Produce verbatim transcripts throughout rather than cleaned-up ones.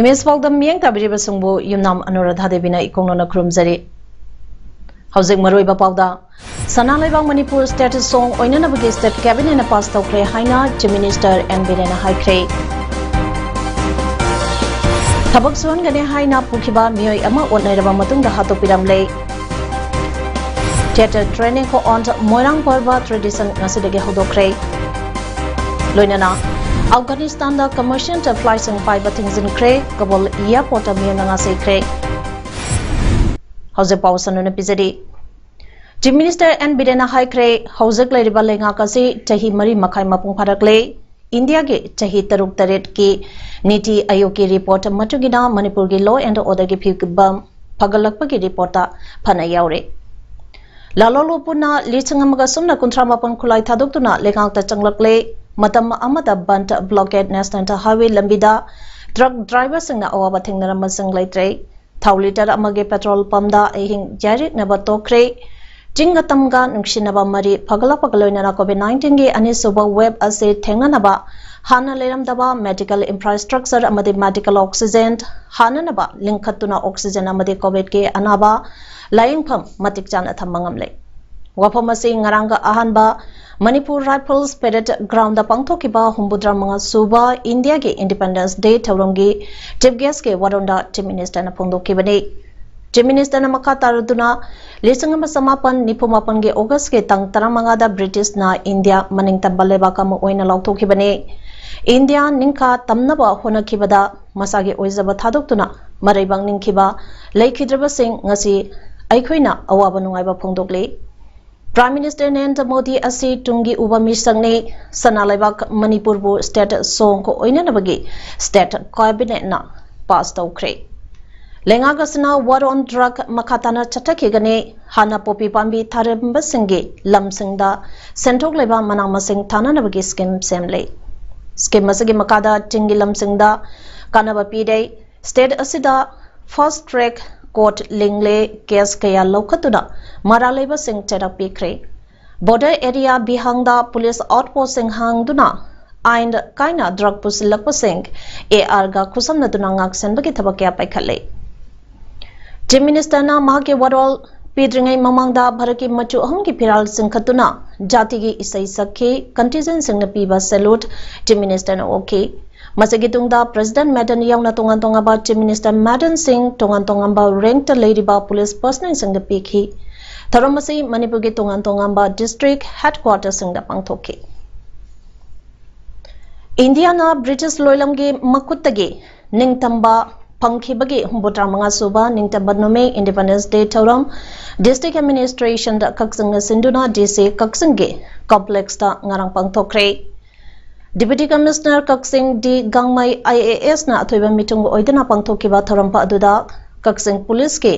Image ꯄꯥꯎꯗꯝ ꯃꯤꯠꯌꯦꯡ ꯇꯥꯕꯤꯔꯤꯕꯁꯤꯡꯕꯨ ꯌꯨꯝꯅꯥꯝ ꯑꯅꯨꯔꯥꯙꯥ ꯗꯦꯕꯤꯅ ꯏꯀꯣꯛꯅꯅ ꯈꯨꯔꯨꯝꯖꯔꯤ꯫ ꯍꯧꯖꯤꯛ ꯃꯔꯨꯑꯣꯏꯕ ꯄꯥꯎꯗ, ꯁꯅꯥ ꯂꯩꯕꯥꯛ Manipur state song ꯑꯣꯏꯅꯅꯕꯒꯤ state cabinet ꯅ pass ꯇꯧꯈ꯭ꯔꯦ ꯍꯥꯏꯅ Chief Minister ꯑꯦꯟ ꯕꯤꯔꯦꯟꯅ ꯍꯥꯏꯈ꯭ꯔꯦ꯫ ꯊꯕꯛ ꯁꯨꯍꯟꯒꯅꯤ ꯍꯥꯏꯅ ꯄꯨꯈꯤꯕ ꯃꯤꯑꯣꯏ ꯑꯃ ꯑꯣꯠ ꯅꯩꯔꯕ ꯃꯇꯨꯡꯗ ꯍꯥꯠꯇꯣꯛꯄꯤꯔꯝꯂꯦ꯫ Theatre training on Moirang Parva tradition ꯉꯁꯤꯗꯒꯤ ꯍꯧꯗꯣꯛꯈ꯭ꯔꯦ꯫ ꯂꯣꯏꯅꯅ ꯑꯐꯒꯥꯅꯤꯁꯇꯥꯟꯗ commercial jet flight ꯁꯤꯡ ꯄꯥꯏꯕ ꯊꯤꯡꯖꯤꯟꯈ꯭ꯔꯦ꯫ ꯀꯕꯨꯜ airport ꯇ ꯃꯤꯑꯣꯏ ꯃꯉꯥ ꯁꯤꯈ꯭ꯔꯦ꯫ ꯍꯧꯖꯤꯛ ꯄꯥꯎ ꯁꯟꯗꯣꯛꯅ ꯄꯤꯖꯔꯤ꯫ Chief Minister ꯑꯦꯟ ꯕꯤꯔꯦꯟꯅ ꯍꯥꯏꯈ꯭ꯔꯦ, ꯍꯧꯖꯤꯛ ꯂꯩꯔꯤꯕ ꯂꯩꯉꯥꯛ ꯑꯁꯤ ꯆꯍꯤ ꯃꯔꯤ ꯃꯈꯥꯏ ꯃꯄꯨꯡ ꯐꯥꯔꯛꯂꯦ꯫ ꯏꯟꯗꯤꯌꯥꯒꯤ ꯆꯍꯤ ꯇꯔꯨꯛ ꯇꯔꯦꯠꯀꯤ ꯅꯤꯇꯤ ꯑꯥꯌꯣꯒꯀꯤ report ꯃꯇꯨꯡ ꯏꯟꯅ ꯃꯅꯤꯄꯨꯔꯒꯤ law and order ꯒꯤ ꯐꯤꯕꯝ ꯐꯒꯠꯂꯛꯄꯒꯤ report ꯇ ꯐꯅ ꯌꯥꯎꯔꯦ꯫ ꯂꯥꯂꯣꯡ ꯂꯨꯞ ꯄꯨꯟꯅ ꯂꯤꯁꯤꯡ ꯑꯃꯒ ꯁꯨꯞꯅ ꯀꯨꯟꯊ꯭ꯔꯥ ꯃꯥꯄꯟ ꯈꯨꯠꯂꯥꯏ ꯊꯥꯗꯣꯛꯇꯨꯅ ꯂꯩꯉꯥꯛꯇ ꯆꯪꯂꯛꯂꯦ꯫ ꯃꯇꯝ ꯑꯃꯗ ꯕꯟꯗ, blockade, national highway ꯂꯝꯕꯤꯗ truck driver ꯁꯤꯡꯅ ꯑꯋꯥꯕ ꯊꯦꯡꯅꯔꯝꯕꯁꯤꯡ ꯂꯩꯇ꯭ꯔꯦ꯫ ꯊꯥꯎ litre ꯑꯃꯒꯤ petrol pump ꯗ ꯑꯍꯤꯡ ꯌꯥꯏꯔꯤꯛꯅꯕ ꯇꯣꯛꯈ꯭ꯔꯦ꯫ ꯆꯤꯡꯒ ꯇꯝꯒ ꯅꯨꯡꯁꯤꯅꯕ ꯃꯔꯤ ꯐꯒꯠꯂꯛꯄꯒ ꯂꯣꯏꯅꯅ COVID nineteen ꯒꯤ ꯑꯅꯤꯁꯨꯕ wave ꯑꯁꯤ ꯊꯦꯡꯅꯅꯕ ꯍꯥꯟꯅ ꯂꯩꯔꯝꯗꯕ medical infrastructure ꯑꯃꯗꯤ medical oxygen ꯍꯥꯟꯅꯅꯕ ꯂꯤꯡꯈꯠꯇꯨꯅ oxygen ꯑꯃꯗꯤ COVID ꯀꯤ ꯑꯅꯥꯕ ꯂꯥꯌꯦꯡꯐꯝ ꯃꯇꯤꯛ ꯆꯥꯅ ꯊꯝꯕ ꯉꯝꯂꯦ꯫ ꯋꯥꯐꯝ ꯑꯁꯤ ꯉꯔꯥꯡꯒ ꯑꯍꯥꯟꯕ ꯃꯅꯤꯄꯨꯔ Rifles Parade ground ꯗ ꯄꯥꯡꯊꯣꯛꯈꯤꯕ ꯍꯨꯝꯐꯨꯇꯔꯥ ꯃꯉꯥ ꯁꯨꯕ ꯏꯟꯗꯤꯌꯥꯒꯤ Independence Day ꯊꯧꯔꯝꯒꯤ chief guest ꯀꯤ ꯋꯥꯔꯣꯟꯗ Chief Minister ꯅ ꯐꯣꯡꯗꯣꯛꯈꯤꯕꯅꯤ꯫ Chief Minister ꯅ ꯃꯈꯥ ꯇꯥꯔꯗꯨꯅ, ꯂꯤꯁꯤꯡ ꯑꯃ ꯆꯃꯥꯄꯟ ꯅꯤꯐꯨ ꯃꯥꯄꯟꯒꯤ August ꯀꯤ ꯇꯥꯡ ꯇꯔꯥꯃꯉꯥꯗ British ꯅ ꯏꯟꯗꯤꯌꯥ ꯃꯅꯤꯡ ꯇꯝꯕ ꯂꯩꯕꯥꯛ ꯑꯃ ꯑꯣꯏꯅ ꯂꯥꯎꯊꯣꯛꯈꯤꯕꯅꯤ꯫ ꯏꯟꯗꯤꯌꯥ ꯅꯤꯡꯈꯥ ꯇꯝꯅꯕ ꯍꯣꯠꯅꯈꯤꯕꯗ ꯃꯁꯥꯒꯤ ꯑꯣꯏꯖꯕ ꯊꯥꯗꯣꯛꯇꯨꯅ ꯃꯔꯩꯕꯥꯛ ꯅꯤꯡꯈꯤꯕ ꯂꯩꯈꯤꯗ꯭ꯔꯕꯁꯤꯡ ꯉꯁꯤ ꯑꯩꯈꯣꯏꯅ ꯑꯋꯥꯕ ꯅꯨꯡꯉꯥꯏꯕ ꯐꯣꯡꯗꯣꯛꯂꯤ꯫ Prime Minister Narendra Modi ꯑꯁꯤ ꯇꯨꯡꯒꯤ ꯎꯕ ꯃꯤꯁꯛꯅꯤ꯫ ꯁꯅꯥ ꯂꯩꯕꯥꯛ ꯃꯅꯤꯄꯨꯔꯕꯨ state ꯁꯣꯡ ꯑꯣꯏꯅꯅꯕꯒꯤ state cabinet ꯅ pass ꯇꯧꯈ꯭ꯔꯦ꯫ ꯂꯩꯉꯥꯛ ꯑꯁꯤꯅ war on drug ꯃꯈꯥ ꯇꯥꯅ ꯆꯠꯊꯈꯤꯒꯅꯤ꯫ ꯍꯥꯟꯅ ꯄꯣꯄꯤ ꯄꯥꯝꯕꯤ ꯊꯥꯔꯝꯕꯁꯤꯡꯒꯤ ꯂꯝꯁꯤꯡꯗ ꯁꯦꯟꯊꯣꯛ ꯂꯩꯕ ꯃꯅꯥ ꯃꯁꯤꯡ ꯊꯥꯅꯅꯕꯒꯤ scheme ꯁꯦꯝꯂꯦ꯫ Scheme ꯑꯁꯤꯒꯤ ꯃꯈꯥꯗ ꯆꯤꯡꯒꯤ ꯂꯝꯁꯤꯡꯗ ꯀꯥꯟꯅꯕ ꯄꯤꯔꯦ꯫ State ꯑꯁꯤꯗ fast track court ꯂꯤꯡꯂꯦ꯫ Case ꯀꯌꯥ ꯂꯧꯈꯠꯇꯨꯅ ꯃꯔꯥꯜ ꯂꯩꯕꯁꯤꯡ ꯆꯩꯔꯛ ꯄꯤꯈ꯭ꯔꯦ꯫ Border area ꯕꯤꯍꯥꯡꯗ police outpost ꯁꯤꯡ ꯍꯥꯡꯗꯨꯅ ꯑꯥꯏꯟ ꯀꯥꯏꯅ drug ꯄꯨꯁꯤꯜꯂꯛꯄꯁꯤꯡ AR ꯒ ꯈꯨꯠꯁꯝꯅꯗꯨꯅ ꯉꯥꯛꯁꯦꯟꯕꯒꯤ ꯊꯕꯛ ꯀꯌꯥ ꯄꯥꯏꯈꯠꯂꯦ꯫ Chief Minister ꯅ ꯃꯍꯥꯛꯀꯤ ꯋꯥꯔꯣꯜ ꯄꯤꯗ꯭ꯔꯤꯉꯩ ꯃꯃꯥꯡꯗ ꯚꯥꯔꯠꯀꯤ ꯃꯆꯨ ꯑꯍꯨꯝꯒꯤ ꯐꯤꯔꯥꯜ ꯆꯤꯡꯈꯠꯇꯨꯅ ꯖꯥꯇꯤꯒꯤ ꯏꯁꯩ ꯁꯛꯈꯤ꯫ Contingent ꯁꯤꯡꯅ ꯄꯤꯕ salute Chief Minister ꯅ ꯑꯣꯛꯈꯤ꯫ ꯃꯁꯤꯒꯤ ꯇꯨꯡꯗ President Madden ꯌꯥꯎꯅ ꯇꯣꯉꯥꯟ ꯇꯣꯉꯥꯟꯕ Chief Minister Madden ꯁꯤꯡ ꯇꯣꯉꯥꯟ ꯇꯣꯉꯥꯟꯕ rank ꯇ ꯂꯩꯔꯤꯕ police personnel ꯁꯤꯡꯗ ꯄꯤꯈꯤ꯫ ꯊꯧꯔꯝ ꯑꯁꯤ ꯃꯅꯤꯄꯨꯔꯒꯤ ꯇꯣꯉꯥꯟ ꯇꯣꯉꯥꯟꯕ district headquarter ꯁꯤꯡꯗ ꯄꯥꯡꯊꯣꯛꯈꯤ꯫ ꯏꯟꯗꯤꯌꯥꯅ ꯕ꯭ꯔꯤꯇꯤꯁ ꯂꯣꯏꯂꯝꯒꯤ ꯃꯈꯨꯠꯇꯒꯤ ꯅꯤꯡꯇꯝꯕ ꯐꯪꯈꯤꯕꯒꯤ ꯍꯨꯝꯐꯨꯇꯔꯥ ꯃꯉꯥ ꯁꯨꯕ ꯅꯤꯡꯇꯝꯕ ꯅꯨꯃꯤꯠ Independence Day ꯊꯧꯔꯝ District Administration ꯗ ꯀꯛꯆꯤꯡꯅ ꯁꯤꯟꯗꯨꯅ DC ꯀꯛꯆꯤꯡꯒꯤ complex ꯇ ꯉꯔꯥꯡ ꯄꯥꯡꯊꯣꯛꯈ꯭ꯔꯦ꯫ Deputy Commissioner ꯀꯛꯆꯤꯡ ꯗꯤ ꯒꯥꯡꯃꯩ IAS ꯅ ꯑꯊꯣꯏꯕ ꯃꯤꯊꯨꯡ ꯑꯣꯏꯗꯨꯅ ꯄꯥꯡꯊꯣꯛꯈꯤꯕ ꯊꯧꯔꯝ ꯑꯗꯨꯗ ꯀꯛꯆꯤꯡ police ꯀꯤ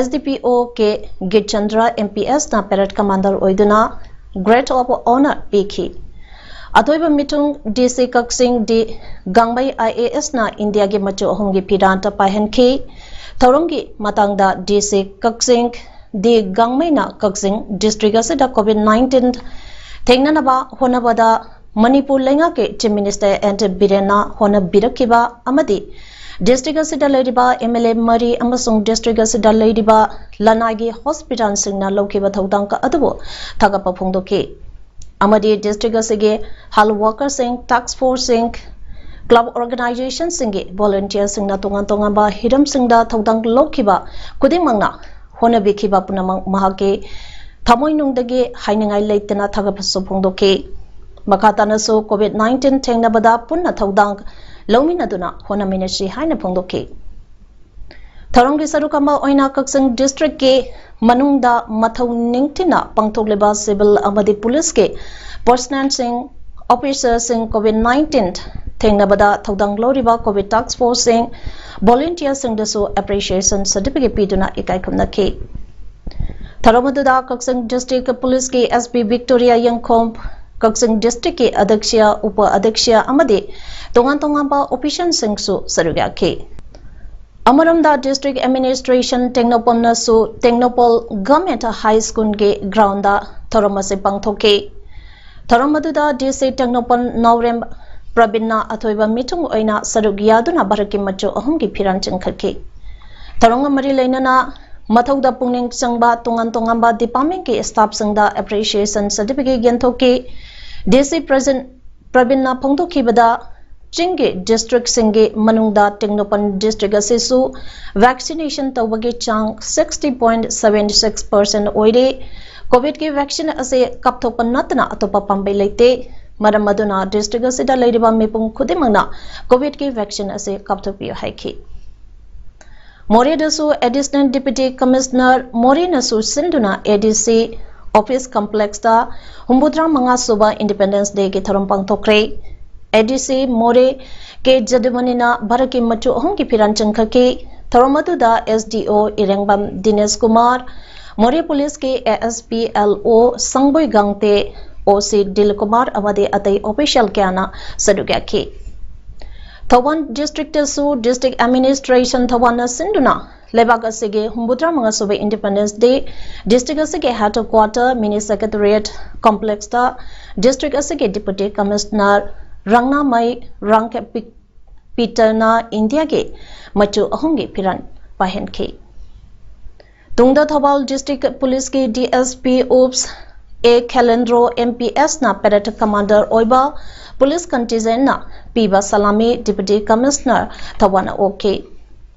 SDPO ꯀꯦ ꯒꯤꯠꯆꯟꯗ꯭ꯔ MPS ꯅ parade commander ꯑꯣꯏꯗꯨꯅ Guard of Honour ꯄꯤꯈꯤ꯫ ꯑꯊꯣꯏꯕ ꯃꯤꯊꯨꯡ DC ꯀꯛꯆꯤꯡ ꯗꯤ ꯒꯥꯡꯃꯩ IAS ꯅ ꯏꯟꯗꯤꯌꯥꯒꯤ ꯃꯆꯨ ꯑꯍꯨꯝꯒꯤ ꯐꯤꯔꯥꯟꯇ ꯄꯥꯏꯍꯟꯈꯤ꯫ ꯊꯧꯔꯝꯒꯤ ꯃꯇꯥꯡꯗ DC ꯀꯛꯆꯤꯡ ꯗꯤ ꯒꯥꯡꯃꯩꯅ ꯀꯛꯆꯤꯡ district ꯑꯁꯤꯗ COVID nineteen ꯊꯦꯡꯅꯅꯕ ꯍꯣꯠꯅꯕꯗ ꯃꯅꯤꯄꯨꯔ ꯂꯩꯉꯥꯛꯀꯤ Chief Minister N ꯕꯤꯔꯦꯟꯅ ꯍꯣꯠꯅꯕꯤꯔꯛꯈꯤꯕ ꯑꯃꯗꯤ district ꯑꯁꯤꯗ ꯂꯩꯔꯤꯕ MLA ꯃꯔꯤ ꯑꯃꯁꯨꯡ district ꯑꯁꯤꯗ ꯂꯩꯔꯤꯕ ꯂꯅꯥꯏꯒꯤ hospital ꯁꯤꯡꯅ ꯂꯧꯈꯤꯕ ꯊꯧꯗꯥꯡ ꯑꯗꯨꯕꯨ ꯊꯥꯒꯠꯄ ꯐꯣꯡꯗꯣꯛꯈꯤ꯫ ꯑꯃꯗꯤ district ꯑꯁꯤꯒꯤ health worker ꯁꯤꯡ, task force ꯁꯤꯡ, club organization ꯁꯤꯡꯒꯤ volunteer ꯁꯤꯡꯅ ꯇꯣꯉꯥꯟ ꯇꯣꯉꯥꯟꯕ ꯍꯤꯔꯝꯁꯤꯡꯗ ꯊꯧꯗꯥꯡ ꯂꯧꯈꯤꯕ ꯈꯨꯗꯤꯡꯃꯛꯅ ꯍꯣꯠꯅꯕꯤꯈꯤꯕ ꯄꯨꯝꯅꯃꯛ ꯃꯍꯥꯛꯀꯤ ꯊꯃꯣꯏꯅꯨꯡꯗꯒꯤ ꯍꯥꯏꯅꯤꯡꯉꯥꯏ ꯂꯩꯇꯅ ꯊꯥꯒꯠꯄꯁꯨ ꯐꯣꯡꯗꯣꯛꯈꯤ꯫ ꯃꯈꯥ ꯇꯥꯅꯁꯨ COVID nineteen ꯊꯦꯡꯅꯕꯗ ꯄꯨꯟꯅ ꯊꯧꯗꯥꯡ ꯂꯧꯃꯤꯟꯅꯗꯨꯅ ꯍꯣꯠꯅꯃꯤꯟꯅꯁꯤ ꯍꯥꯏꯅ ꯐꯣꯡꯗꯣꯛꯈꯤ꯫ ꯊꯧꯔꯝꯒꯤ ꯁꯔꯨꯛ ꯑꯃ ꯑꯣꯏꯅ ꯀꯛꯆꯤꯡ district ꯀꯤ ꯃꯅꯨꯡꯗ ꯃꯊꯧ ꯅꯤꯡꯊꯤꯅ ꯄꯥꯡꯊꯣꯛꯂꯤꯕ civil ꯑꯃꯗꯤ policeꯀꯤ personnelꯁꯤꯡ, officerꯁꯤꯡ, COVID nineteen ꯊꯦꯡꯅꯕꯗ ꯊꯧꯗꯥꯡ ꯂꯧꯔꯤꯕ COVID task forceꯁꯤꯡ, volunteerꯁꯤꯡꯗꯁꯨ appreciation certificate ꯄꯤꯗꯨꯅ ꯏꯀꯥꯏ ꯈꯨꯝꯅꯈꯤ꯫ ꯊꯧꯔꯝ ꯑꯗꯨꯗ ꯀꯛꯆꯤꯡ district policeꯀꯤ SP ꯕꯤꯛꯇꯣꯔꯤꯌꯥ ꯌꯦꯡꯈꯣꯝ, ꯀꯛꯆꯤꯡ districtꯀꯤ ꯑꯗ꯭ꯌꯛꯁ, ꯎꯄ ꯑꯗ꯭ꯌꯛꯁ ꯑꯃꯗꯤ ꯇꯣꯉꯥꯟ ꯇꯣꯉꯥꯟꯕ officialꯁꯤꯡꯁꯨ ꯁꯔꯨꯛ ꯌꯥꯈꯤ꯫ ꯑꯃꯔꯣꯝꯗ district administration ꯇꯦꯡꯅꯧꯄꯜꯅꯁꯨ Tengnoupal Government High Schoolꯒꯤ groundꯗ ꯊꯧꯔꯝ ꯑꯁꯤ ꯄꯥꯡꯊꯣꯛꯈꯤ꯫ ꯊꯧꯔꯝ ꯑꯗꯨꯗ DC ꯇꯦꯡꯅꯧꯄꯜ ꯅꯥꯎꯔꯦꯝ ꯄ꯭ꯔꯕꯤꯟꯅ ꯑꯊꯣꯏꯕ ꯃꯤꯊꯨꯡ ꯑꯣꯏꯅ ꯁꯔꯨꯛ ꯌꯥꯗꯨꯅ ꯚꯥꯔꯠꯀꯤ ꯃꯆꯨ ꯑꯍꯨꯝꯒꯤ ꯐꯤꯔꯥꯟ ꯆꯤꯡꯈꯠꯈꯤ꯫ ꯊꯧꯔꯝꯒ ꯃꯔꯤ ꯂꯩꯅꯅ ꯃꯊꯧꯗ ꯄꯨꯛꯅꯤꯡ ꯆꯪꯕ ꯇꯣꯉꯥꯟ ꯇꯣꯉꯥꯟꯕ departmentꯀꯤ staffꯁꯤꯡꯗ appreciation certificate ꯌꯦꯟꯊꯣꯛꯈꯤ꯫ DC ꯄ꯭ꯔꯖꯤꯟ-, ꯄ꯭ꯔꯕꯤꯟꯅ ꯐꯣꯡꯗꯣꯛꯈꯤꯕꯗ, ꯆꯤꯡꯒꯤ districtꯁꯤꯡꯒꯤ ꯃꯅꯨꯡꯗ ꯇꯦꯡꯅꯧꯄꯜ district ꯑꯁꯤꯁꯨ vaccination ꯇꯧꯕꯒꯤ ꯆꯥꯡ sixty point seven six percent ꯑꯣꯏꯔꯦ꯫ COVIDꯀꯤ vaccine ꯑꯁꯤ ꯀꯥꯞꯊꯣꯛꯄ ꯅꯠꯇꯅ ꯑꯇꯣꯞꯄ ꯄꯥꯝꯕꯩ ꯂꯩꯇꯦ꯫ ꯃꯔꯝ ꯑꯗꯨꯅ district ꯑꯁꯤꯗ ꯂꯩꯔꯤꯕ ꯃꯤꯄꯨꯝ ꯈꯨꯗꯤꯡꯃꯛꯅ COVIDꯀꯤ vaccine ꯑꯁꯤ ꯀꯥꯞꯊꯣꯛꯄꯤꯌꯨ ꯍꯥꯏꯈꯤ꯫ ꯃꯣꯔꯦꯗꯁꯨ Additional Deputy Commissioner ꯃꯣꯔꯦꯅꯁꯨ ꯁꯤꯟꯗꯨꯅ ADC office complexꯇ ꯍꯨꯝꯐꯨꯇꯔꯥ ꯃꯉꯥ ꯁꯨꯕ Independence Dayꯒꯤ ꯊꯧꯔꯝ ꯄꯥꯡꯊꯣꯛꯈ꯭ꯔꯦ꯫ ADC ꯃꯣꯔꯦ ꯀꯦ ꯖꯗꯨꯃꯅꯤꯅ ꯚꯥꯔꯠꯀꯤ ꯃꯆꯨ ꯑꯍꯨꯝꯒꯤ ꯐꯤꯔꯥꯟ ꯆꯤꯡꯈꯠꯈꯤ꯫ ꯊꯧꯔꯝ ꯑꯗꯨꯗ SDO ꯏꯔꯦꯡꯕꯝ ꯗꯤꯅꯦꯁ ꯀꯨꯃꯥꯔ, ꯃꯣꯔꯦ policeꯀꯤ ASP LO ꯁꯪꯕꯣꯏ ꯒꯥꯡꯇꯦ, OC ꯗꯤꯜ ꯀꯨꯃꯥꯔ ꯑꯃꯗꯤ ꯑꯇꯩ official ꯀꯌꯥꯅ ꯁꯔꯨꯛ ꯌꯥꯈꯤ꯫ ꯊꯧꯕꯥꯜ districtꯇꯁꯨ district administration ꯊꯧꯕꯥꯜꯅ ꯁꯤꯟꯗꯨꯅ ꯂꯩꯕꯥꯛ ꯑꯁꯤꯒꯤ ꯍꯨꯝꯐꯨꯇꯔꯥ ꯃꯉꯥ ꯁꯨꯕ Independence Day district ꯑꯁꯤꯒꯤ headquarter mini secretariat complexꯇ district ꯑꯁꯤꯒꯤ Deputy Commissioner ꯔꯪꯅꯥꯃꯩ ꯔꯥꯡꯈꯦꯞ ꯄꯤ-, ꯄꯤꯇꯔꯅ ꯏꯟꯗꯤꯌꯥꯒꯤ ꯃꯆꯨ ꯑꯍꯨꯝꯒꯤ ꯐꯤꯔꯥꯟ ꯄꯥꯏꯍꯟꯈꯤ꯫ ꯇꯨꯡꯗ Thoubal district policeꯀꯤ DSP Ups A ꯈꯦꯂꯦꯟꯗ꯭ꯔꯣ MPSꯅ parade commander ꯑꯣꯏꯕ police contingentꯅ ꯄꯤꯕ ꯁꯂꯥꯃꯤ Deputy Commissioner ꯊꯧꯕꯥꯜꯅ ꯑꯣꯛꯈꯤ꯫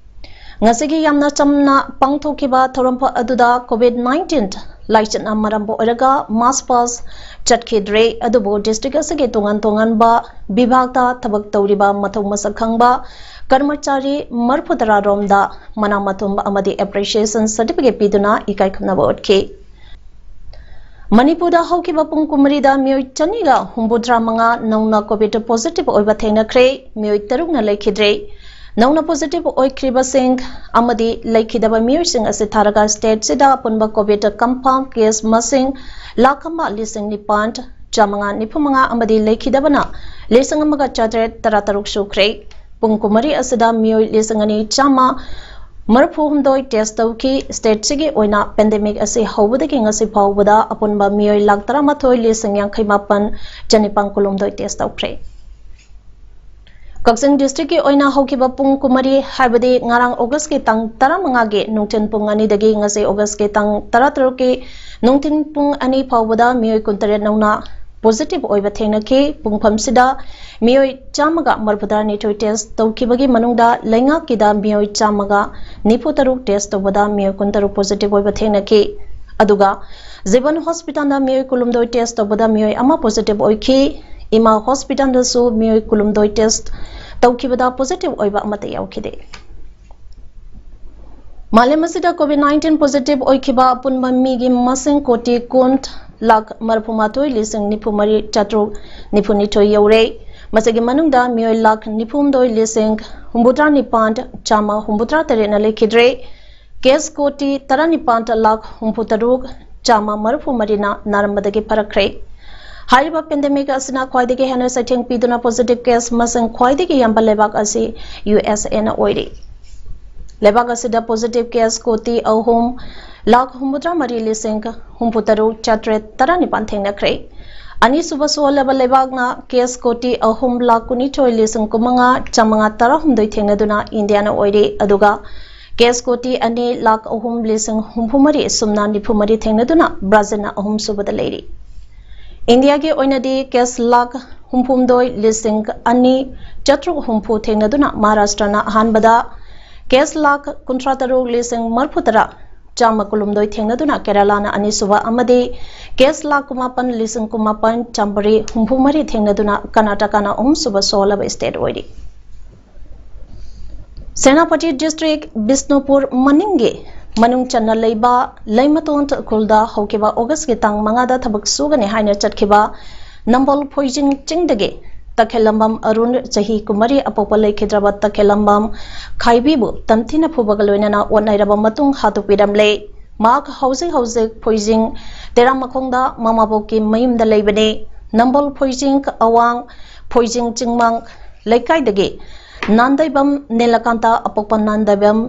ꯉꯁꯤꯒꯤ ꯌꯥꯝꯅ ꯆꯝꯅ ꯄꯥꯡꯊꯣꯛꯈꯤꯕ ꯊꯧꯔꯝ ꯑꯗꯨꯗ COVID nineteen ꯂꯥꯏꯆꯠꯅ ꯃꯔꯝ ꯑꯣꯏꯔꯒ march past ꯆꯠꯈꯤꯗ꯭ꯔꯦ, ꯑꯗꯨꯕꯨ district ꯑꯁꯤꯒꯤ ꯇꯣꯉꯥꯟ ꯇꯣꯉꯥꯟꯕ ꯕꯤꯚꯥꯒꯇ ꯊꯕꯛ ꯇꯧꯔꯤꯕ ꯃꯊꯧ ꯃꯁꯛ ꯈꯪꯕ ꯀꯔꯃꯆꯥꯔꯤ ꯃꯔꯤꯐꯨ ꯇꯔꯥ ꯔꯣꯝꯗ ꯃꯅꯥ ꯃꯊꯨꯝ ꯑꯃꯗꯤ ꯑꯦꯄ꯭ꯔꯤꯁꯤꯌꯦꯁꯟ ꯁꯔꯇꯤꯐꯤꯀꯦꯠ ꯄꯤꯗꯨꯅ ꯏꯀꯥꯏ ꯈꯨꯝꯅꯕ ꯎꯠꯈꯤ꯫ ꯃꯅꯤꯄꯨꯔꯗ ꯍꯧꯈꯤꯕ ꯄꯨꯡ ꯀꯨꯟꯃꯔꯤꯗ ꯃꯤꯑꯣꯏ ꯆꯅꯤꯒ ꯍꯨꯝꯐꯨꯇꯔꯥ ꯃꯉꯥ ꯅꯧꯅ ꯀꯣꯚꯤꯗ ꯄꯣꯖꯤꯇꯤꯚ ꯑꯣꯏꯕ ꯊꯦꯡꯅꯈ꯭ꯔꯦ꯫ ꯃꯤꯑꯣꯏ ꯇꯔꯨꯛꯅ ꯂꯩꯈꯤꯗ꯭ꯔꯦ꯫ ꯅꯧꯅ ꯄꯣꯖꯤꯇꯤꯚ ꯑꯣꯏꯈ꯭ꯔꯤꯕꯁꯤꯡ ꯑꯃꯗꯤ ꯂꯩꯈꯤꯗꯕ ꯃꯤꯑꯣꯏꯁꯤꯡ ꯑꯁꯤ ꯊꯥꯔꯒ ꯁ꯭ꯇꯦꯠꯁꯤꯗ ꯑꯄꯨꯟꯕ ꯀꯣꯚꯤꯗ ꯀꯟꯐꯥꯔꯝ ꯀꯦꯁ ꯃꯁꯤꯡ ꯂꯥꯈ ꯑꯃ ꯂꯤꯁꯤꯡ ꯅꯤꯄꯥꯟ ꯆꯥꯃꯉꯥ ꯅꯤꯐꯨ ꯃꯉꯥ ꯑꯃꯗꯤ ꯂꯩꯈꯤꯗꯕꯅ ꯂꯤꯁꯤꯡ ꯑꯃꯒ ꯆꯥꯇꯔꯦꯠ ꯇꯔꯥꯇꯔꯨꯛ ꯁꯨꯈ꯭ꯔꯦ꯫ ꯄꯨꯡ ꯀꯨꯟꯃꯔꯤ ꯑꯁꯤꯗ ꯃꯤꯑꯣꯏ ꯂꯤꯁꯤꯡ ꯑꯅꯤ ꯆꯥꯝꯃ ꯃꯔꯤꯐꯨ ꯍꯨꯝꯗꯣꯏ ꯇꯦꯁ ꯇꯧꯈꯤ꯫ ꯁ꯭ꯇꯦꯠꯁꯤꯒꯤ ꯑꯣꯏꯅ ꯄꯦꯟꯗꯦꯃꯤꯛ ꯑꯁꯤ ꯍꯧꯕꯗꯒꯤ ꯉꯁꯤ ꯐꯥꯎꯕꯗ ꯑꯄꯨꯟꯕ ꯃꯤꯑꯣꯏ ꯂꯥꯈ ꯇꯔꯥꯃꯥꯊꯣꯏ ꯂꯤꯁꯤꯡ ꯌꯥꯡꯈꯩ ꯃꯥꯄꯟ ꯆꯅꯤꯄꯥꯟ ꯀꯨꯟꯍꯨꯝꯗꯣꯏ ꯇꯦꯁ ꯇꯧꯈ꯭ꯔꯦ꯫ ꯀꯛꯆꯤꯡ ꯗꯤꯁꯇ꯭ꯔꯤꯛꯀꯤ ꯑꯣꯏꯅ ꯍꯧꯈꯤꯕ ꯄꯨꯡ ꯀꯨꯟꯃꯔꯤ, ꯍꯥꯏꯕꯗꯤ ꯉꯔꯥꯡ ꯑꯣꯒꯁꯀꯤ ꯇꯥꯡ ꯇꯔꯥꯃꯉꯥꯒꯤ ꯅꯨꯡꯊꯤꯜ ꯄꯨꯡ ꯑꯅꯤꯗꯒꯤ ꯉꯁꯤ ꯑꯣꯒꯁꯀꯤ ꯇꯥꯡ ꯇꯔꯥꯇꯔꯨꯛꯀꯤ ꯅꯨꯡꯊꯤꯜ ꯄꯨꯡ ꯑꯅꯤ ꯐꯥꯎꯕꯗ ꯃꯤꯑꯣꯏ ꯀꯨꯟꯇꯔꯦꯠ ꯅꯧꯅ ꯄꯣꯖꯤꯇꯤꯚ ꯑꯣꯏꯕ ꯊꯦꯡꯅꯈꯤ꯫ ꯄꯨꯡꯐꯝꯁꯤꯗ ꯃꯤꯑꯣꯏ ꯆꯥꯝꯃꯒ ꯃꯔꯤꯐꯨꯇꯔꯥꯅꯤꯊꯣꯏ ꯇꯦꯁ ꯇꯧꯈꯤꯕꯒꯤ ꯃꯅꯨꯡꯗ ꯂꯩꯉꯥꯛꯀꯤꯗ ꯃꯤꯑꯣꯏ ꯆꯥꯝꯃꯒ ꯅꯤꯐꯨ ꯇꯔꯨꯛ ꯇꯦꯁ ꯇꯧꯕꯗ ꯃꯤꯑꯣꯏ ꯀꯨꯟꯇꯔꯨꯛ ꯄꯣꯖꯤꯇꯤꯚ ꯑꯣꯏꯕ ꯊꯦꯡꯅꯈꯤ꯫ ꯑꯗꯨꯒ ꯖꯤꯕꯟ ꯍꯣꯁꯄꯤꯇꯥꯜꯗ ꯃꯤꯑꯣꯏ ꯀꯨꯟꯍꯨꯝꯗꯣꯏ ꯇꯦꯁ ꯇꯧꯕꯗ ꯃꯤꯑꯣꯏ ꯑꯃ ꯄꯣꯖꯤꯇꯤꯚ ꯑꯣꯏꯈꯤ꯫ ꯏꯃꯥ ꯍꯣꯁꯄꯤꯇꯥꯜꯗꯁꯨ ꯃꯤꯑꯣꯏ ꯀꯨꯟꯍꯨꯝꯗꯣꯏ ꯇꯦꯁ ꯇꯧꯈꯤꯕꯗ ꯄꯣꯖꯤꯇꯤꯚ ꯑꯣꯏꯕ ꯑꯃꯠꯇ ꯌꯥꯎꯈꯤꯗꯦ꯫ ꯃꯥꯂꯦꯝ ꯑꯁꯤꯗ ꯀꯣꯚꯤꯗ ꯅꯥꯏꯟꯇꯤꯟ ꯄꯣꯖꯤꯇꯤꯚ ꯑꯣꯏꯈꯤꯕ ꯑꯄꯨꯟꯕ ꯃꯤꯒꯤ ꯃꯁꯤꯡ ꯀꯣꯇꯤ ꯀꯨꯟ ꯂꯥꯈ ꯃꯔꯤꯐꯨ ꯃꯥꯊꯣꯏ ꯂꯤꯁꯤꯡ ꯅꯤꯐꯨ ꯃꯔꯤ ꯆꯥꯇ꯭ꯔꯨꯛ ꯅꯤꯐꯨ ꯅꯤꯊꯣꯏ ꯌꯧꯔꯦ꯫ ꯃꯁꯤꯒꯤ ꯃꯅꯨꯡꯗ ꯃꯤꯑꯣꯏ ꯂꯥꯈ ꯅꯤꯐꯨ ꯍꯨꯝꯗꯣꯏ ꯂꯤꯁꯤꯡ ꯍꯨꯝꯐꯨꯇꯔꯥ ꯅꯤꯄꯥꯟ ꯆꯥꯝꯃ ꯍꯨꯝꯐꯨꯇꯔꯥ ꯇꯔꯦꯠꯅ ꯂꯩꯈꯤꯗ꯭ꯔꯦ꯫ ꯀꯦꯁ ꯀꯣꯇꯤ ꯇꯔꯥꯅꯤꯄꯥꯟ ꯂꯥꯈ ꯍꯨꯝꯐꯨ ꯇꯔꯨꯛ ꯆꯥꯝꯃ ꯃꯔꯤꯐꯨ ꯃꯔꯤꯅ ꯅꯥꯔꯝꯕꯗꯒꯤ ꯐꯔꯛꯈ꯭ꯔꯦ꯫ ꯍꯥꯏꯔꯤꯕ ꯄꯦꯟꯗꯦꯃꯤꯛ ꯑꯁꯤꯅ ꯈ꯭ꯋꯥꯏꯗꯒꯤ ꯍꯦꯟꯅ ꯆꯩꯊꯦꯡ ꯄꯤꯗꯨꯅ ꯄꯣꯖꯤꯇꯤꯚ ꯀꯦꯁ ꯃꯁꯤꯡ ꯈ꯭ꯋꯥꯏꯗꯒꯤ ꯌꯥꯝꯕ ꯂꯩꯕꯥꯛ ꯑꯁꯤ ꯌꯨ ꯑꯦꯁ ꯑꯦꯅ ꯑꯣꯏꯔꯤ꯫ ꯂꯩꯕꯥꯛ ꯑꯁꯤꯗ ꯄꯣꯖꯤꯇꯤꯚ ꯀꯦꯁ ꯀꯣꯇꯤ ꯑꯍꯨꯝ ꯂꯥꯈ ꯍꯨꯝꯐꯨꯇꯔꯥ ꯃꯔꯤ ꯂꯤꯁꯤꯡ ꯍꯨꯝꯐꯨ ꯇꯔꯨꯛ ꯆꯥꯇ꯭ꯔꯦꯠ ꯇꯔꯥꯅꯤꯄꯥꯟ ꯊꯦꯡꯅꯈ꯭ꯔꯦ꯫ ꯑꯅꯤꯁꯨꯕ ꯁꯣꯜꯂꯕ ꯂꯩꯕꯥꯛꯅ ꯀꯦꯁ ꯀꯣꯇꯤ ꯑꯍꯨꯝ ꯂꯥꯈ ꯀꯨꯟꯅꯤꯊꯣꯏ ꯂꯤꯁꯤꯡ ꯀꯨꯟꯃꯉꯥ ꯆꯥꯃꯉꯥ ꯇꯔꯥꯍꯨꯝꯗꯣꯏ ꯊꯦꯡꯅꯗꯨꯅ ꯏꯟꯗꯤꯌꯥꯅ ꯑꯣꯏꯔꯤ꯫ ꯑꯗꯨꯒ ꯀꯦꯁ ꯀꯣꯇꯤ ꯑꯅꯤ ꯂꯥꯈ ꯑꯍꯨꯝ ꯂꯤꯁꯤꯡ ꯍꯨꯝꯐꯨ ꯃꯔꯤ ꯁꯨꯞꯅ ꯅꯤꯐꯨ ꯃꯔꯤ ꯊꯦꯡꯅꯗꯨꯅ ꯕ꯭ꯔꯥꯖꯤꯜꯅ ꯑꯍꯨꯝꯁꯨꯕꯗ ꯂꯩꯔꯤ꯫ ꯏꯟꯗꯤꯌꯥꯒꯤ ꯑꯣꯏꯅꯗꯤ ꯀꯦꯁ ꯂꯥꯈ ꯍꯨꯝꯐꯨꯍꯨꯝꯗꯣꯏ ꯂꯤꯁꯤꯡ ꯑꯅꯤ ꯆꯥꯇ꯭ꯔꯨꯛ ꯍꯨꯝꯐꯨ ꯊꯦꯡꯅꯗꯨꯅ ꯃꯍꯥꯔꯥꯁꯇ꯭ꯔꯅ ꯑꯍꯥꯟꯕꯗ ꯀꯦꯁ ꯂꯥꯈ ꯀꯨꯟꯊ꯭ꯔꯥ ꯇꯔꯨꯛ ꯂꯤꯁꯤꯡ ꯃꯔꯤꯐꯨ ꯇꯔꯥ ꯆꯥꯝꯃ ꯀꯨꯟꯍꯨꯝꯗꯣꯏ ꯊꯦꯡꯅꯗꯨꯅ ꯀꯦꯔꯂꯥꯅ ꯑꯅꯤꯁꯨꯕ ꯑꯃꯗꯤ ꯀꯦꯁ ꯂꯥꯈ ꯀꯨꯟꯃꯥꯄꯟ ꯂꯤꯁꯤꯡ ꯀꯨꯟꯃꯥꯄꯟ ꯆꯥꯝꯃꯔꯤ ꯍꯨꯝꯐꯨ ꯃꯔꯤ ꯊꯦꯡꯅꯗꯨꯅ ꯀꯔꯅꯥꯇꯀꯥꯅ ꯑꯍꯨꯝꯁꯨꯕ ꯁꯣꯜꯂꯕ ꯁ꯭ꯇꯦꯠ ꯑꯣꯏꯔꯤ꯫ ꯁꯦꯅꯥꯄꯇꯤ ꯗꯤꯁꯇ꯭ꯔꯤꯛ ꯕꯤꯁꯅꯨꯄꯨꯔ ꯃꯅꯤꯡꯒꯤ ꯃꯅꯨꯡ ꯆꯟꯅ ꯂꯩꯕ ꯂꯩꯃꯇꯣꯟ ꯈꯨꯜꯗ ꯍꯧꯈꯤꯕ ꯑꯣꯒꯁꯀꯤ ꯇꯥꯡ ꯃꯉꯥꯗ ꯊꯕꯛ ꯁꯨꯒꯅꯤ ꯍꯥꯏꯅ ꯆꯠꯈꯤꯕ ꯅꯝꯕꯣꯜ ꯐꯣꯏꯖꯤꯡ ꯆꯤꯡꯗꯒꯤ ꯇꯈꯦꯜꯂꯝꯕꯝ ꯑꯔꯨꯟ, ꯆꯍꯤ ꯀꯨꯟꯃꯔꯤ, ꯑꯄꯣꯛꯄ ꯂꯩꯈꯤꯗ꯭ꯔꯕ ꯇꯈꯦꯜꯂꯝꯕꯝ ꯈꯥꯏꯕꯤꯕꯨ ꯇꯝꯊꯤꯅ ꯐꯨꯕꯒ ꯂꯣꯏꯅꯅ ꯑꯣꯠꯅꯩꯔꯕ ꯃꯇꯨꯡ ꯍꯥꯠꯇꯣꯛꯄꯤꯔꯝꯂꯦ꯫ ꯃꯍꯥꯛ ꯍꯧꯖꯤꯛ ꯍꯧꯖꯤꯛ ꯐꯣꯏꯖꯤꯡ ꯇꯦꯔꯥꯃꯈꯣꯡꯗ ꯃꯃꯥꯕꯣꯛꯀꯤ ꯃꯌꯨꯝꯗ ꯂꯩꯕꯅꯤ꯫ ꯅꯝꯕꯣꯜ ꯐꯣꯏꯖꯤꯡ ꯑꯋꯥꯡ ꯐꯣꯏꯖꯤꯡ ꯆꯤꯡꯃꯥꯡ ꯂꯩꯀꯥꯏꯗꯒꯤ ꯅꯥꯟꯗꯩꯕꯝ ꯅꯤꯂꯀꯥꯟꯇ, ꯑꯄꯣꯛꯄ ꯅꯥꯟꯗꯩꯕꯝ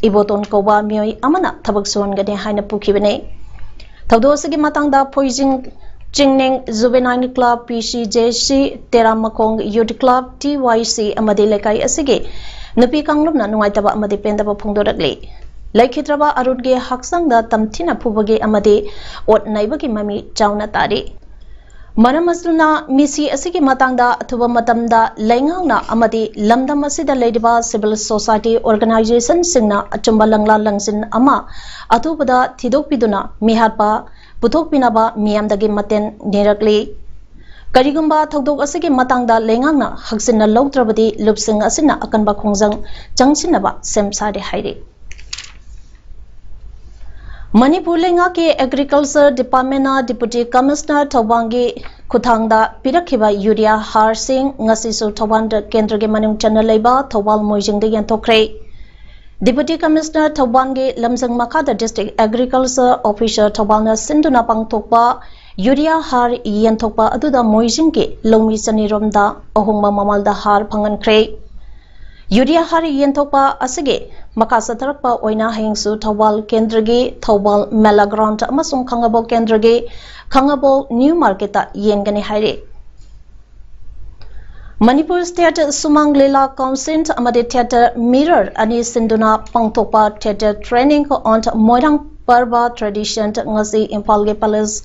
ꯏꯕꯣꯇꯣꯟ ꯀꯧꯕ ꯃꯤꯑꯣꯏ ꯑꯃꯅ ꯊꯕꯛ ꯁꯨꯍꯟꯒꯅꯤ ꯍꯥꯏꯅ ꯄꯨꯈꯤꯕꯅꯤ꯫ ꯊꯧꯗꯣꯛ ꯑꯁꯤꯒꯤ ꯃꯇꯥꯡꯗ ꯐꯣꯏꯖꯤꯡ ꯆꯤꯡꯅꯤꯡ ꯖꯨꯕꯦꯅꯥꯏꯜ ꯀ꯭ꯂꯕ, ꯄꯤ ꯁꯤ ꯖꯦ ꯁꯤ, ꯇꯦꯔꯥꯃꯈꯣꯡ ꯌꯨꯠ ꯀ꯭ꯂꯕ, ꯇꯤ ꯋꯥꯏ ꯁꯤ, ꯑꯃꯗꯤ ꯂꯩꯀꯥꯏ ꯑꯁꯤꯒꯤ ꯅꯨꯄꯤ ꯀꯥꯡꯂꯨꯞꯅ ꯅꯨꯡꯉꯥꯏꯇꯕ ꯑꯃꯗꯤ ꯄꯦꯟꯗꯕ ꯐꯣꯡꯗꯣꯔꯛꯂꯤ꯫ ꯂꯩꯈꯤꯗ꯭ꯔꯕ ꯑꯔꯨꯟꯒꯤ ꯍꯛꯆꯥꯡꯗ ꯇꯝꯊꯤꯅ ꯐꯨꯕꯒꯤ ꯑꯃꯗꯤ ꯑꯣꯠ ꯅꯩꯕꯒꯤ ꯃꯃꯤ ꯆꯥꯎꯅ ꯇꯥꯔꯤ꯫ ꯃꯔꯝ ꯑꯁꯤꯅ ꯃꯤꯁꯤ ꯑꯁꯤꯒꯤ ꯃꯇꯥꯡꯗ ꯑꯊꯨꯕ ꯃꯇꯝꯗ ꯂꯩꯉꯥꯛꯅ ꯑꯃꯗꯤ ꯂꯝꯗꯝ ꯑꯁꯤꯗ ꯂꯩꯔꯤꯕ civil society organization ꯁꯤꯡꯅ ꯑꯆꯨꯝꯕ ꯂꯪꯂꯥ ꯂꯪꯁꯤꯟ ꯑꯃ ꯑꯊꯨꯕꯗ ꯊꯤꯗꯣꯛꯄꯤꯗꯨꯅ ꯃꯤꯍꯥꯠꯄ ꯄꯨꯊꯣꯛꯄꯤꯅꯕ ꯃꯤꯌꯥꯝꯗꯒꯤ ꯃꯇꯦꯡ ꯅꯤꯔꯛꯂꯤ꯫ ꯀꯔꯤꯒꯨꯝꯕ ꯊꯧꯗꯣꯛ ꯑꯁꯤꯒꯤ ꯃꯇꯥꯡꯗ ꯂꯩꯉꯥꯛꯅ ꯍꯛꯆꯤꯟꯅ ꯂꯧꯗ꯭ꯔꯕꯗꯤ ꯂꯨꯞꯁꯤꯡ ꯑꯁꯤꯅ ꯑꯀꯟꯕ ꯈꯣꯡꯖꯪ ꯆꯪꯁꯤꯟꯅꯕ ꯁꯦꯝ ꯁꯥꯔꯦ ꯍꯥꯏꯔꯤ꯫ ꯃꯅꯤꯄꯨꯔ ꯂꯩꯉꯥꯛꯀꯤ Agriculture Department ꯅ Deputy Commissioner ꯊꯧꯕꯥꯜꯒꯤ ꯈꯨꯠꯊꯥꯡꯗ ꯄꯤꯔꯛꯈꯤꯕ ꯌꯨꯔꯤꯌꯥ ꯍꯥꯔꯁꯤꯡ ꯉꯁꯤꯁꯨ ꯊꯧꯕꯥꯜ ꯀꯦꯟꯗ꯭ꯔꯒꯤ ꯃꯅꯨꯡ ꯆꯟꯅ ꯂꯩꯕ ꯊꯧꯕꯥꯜ ꯃꯣꯏꯖꯤꯡꯗ ꯌꯦꯟꯊꯣꯛꯈ꯭ꯔꯦ꯫ Deputy Commissioner ꯊꯧꯕꯥꯜꯒꯤ ꯂꯝꯖꯤꯡ ꯃꯈꯥꯗ District Agriculture Officer ꯊꯧꯕꯥꯜꯅ ꯁꯤꯟꯗꯨꯅ ꯄꯥꯡꯊꯣꯛꯄ ꯌꯨꯔꯤꯌꯥ ꯍꯥꯔ ꯌꯦꯟꯊꯣꯛꯄ ꯑꯗꯨꯗ ꯃꯣꯏꯖꯤꯡꯒꯤ ꯂꯧꯃꯤ ꯆꯅꯤꯔꯣꯝꯗ ꯑꯍꯣꯡꯕ ꯃꯃꯜꯗ ꯍꯥꯔ ꯐꯪꯍꯟꯈ꯭ꯔꯦ꯫ ꯌꯨꯔꯤꯌꯥ ꯍꯥꯔ ꯌꯦꯟꯊꯣꯛꯄ ꯑꯁꯤꯒꯤ ꯃꯈꯥ ꯆꯠꯊꯔꯛꯄ ꯑꯣꯏꯅ ꯍꯌꯦꯡꯁꯨ ꯊꯧꯕꯥꯜ ꯀꯦꯟꯗ꯭ꯔꯒꯤ ꯊꯧꯕꯥꯜ ꯃꯦꯂꯥ ꯒ꯭ꯔꯥꯎꯟꯗ ꯑꯃꯁꯨꯡ ꯈꯥꯉꯕꯣꯛ ꯀꯦꯟꯗ꯭ꯔꯒꯤ ꯈꯥꯉꯕꯣꯛ ꯅ꯭ꯌꯨ ꯃꯥꯔꯀꯦꯠꯇ ꯌꯦꯟꯒꯅꯤ ꯍꯥꯏꯔꯤ꯫ ꯃꯅꯤꯄꯨꯔ ꯁ꯭ꯇꯦꯠ ꯁꯨꯃꯥꯡ ꯂꯤꯂꯥ ꯀꯥꯎꯟꯁꯤꯜ ꯑꯃꯗꯤ ꯊꯤꯌꯦꯇꯔ ꯃꯤꯔꯔ ꯑꯅꯤ ꯁꯤꯟꯗꯨꯅ ꯄꯥꯡꯊꯣꯛꯄ Theatre Training on Moirang Parva Tradition ꯉꯁꯤ ꯏꯝꯐꯥꯜꯒꯤ ꯄꯦꯂꯦꯁ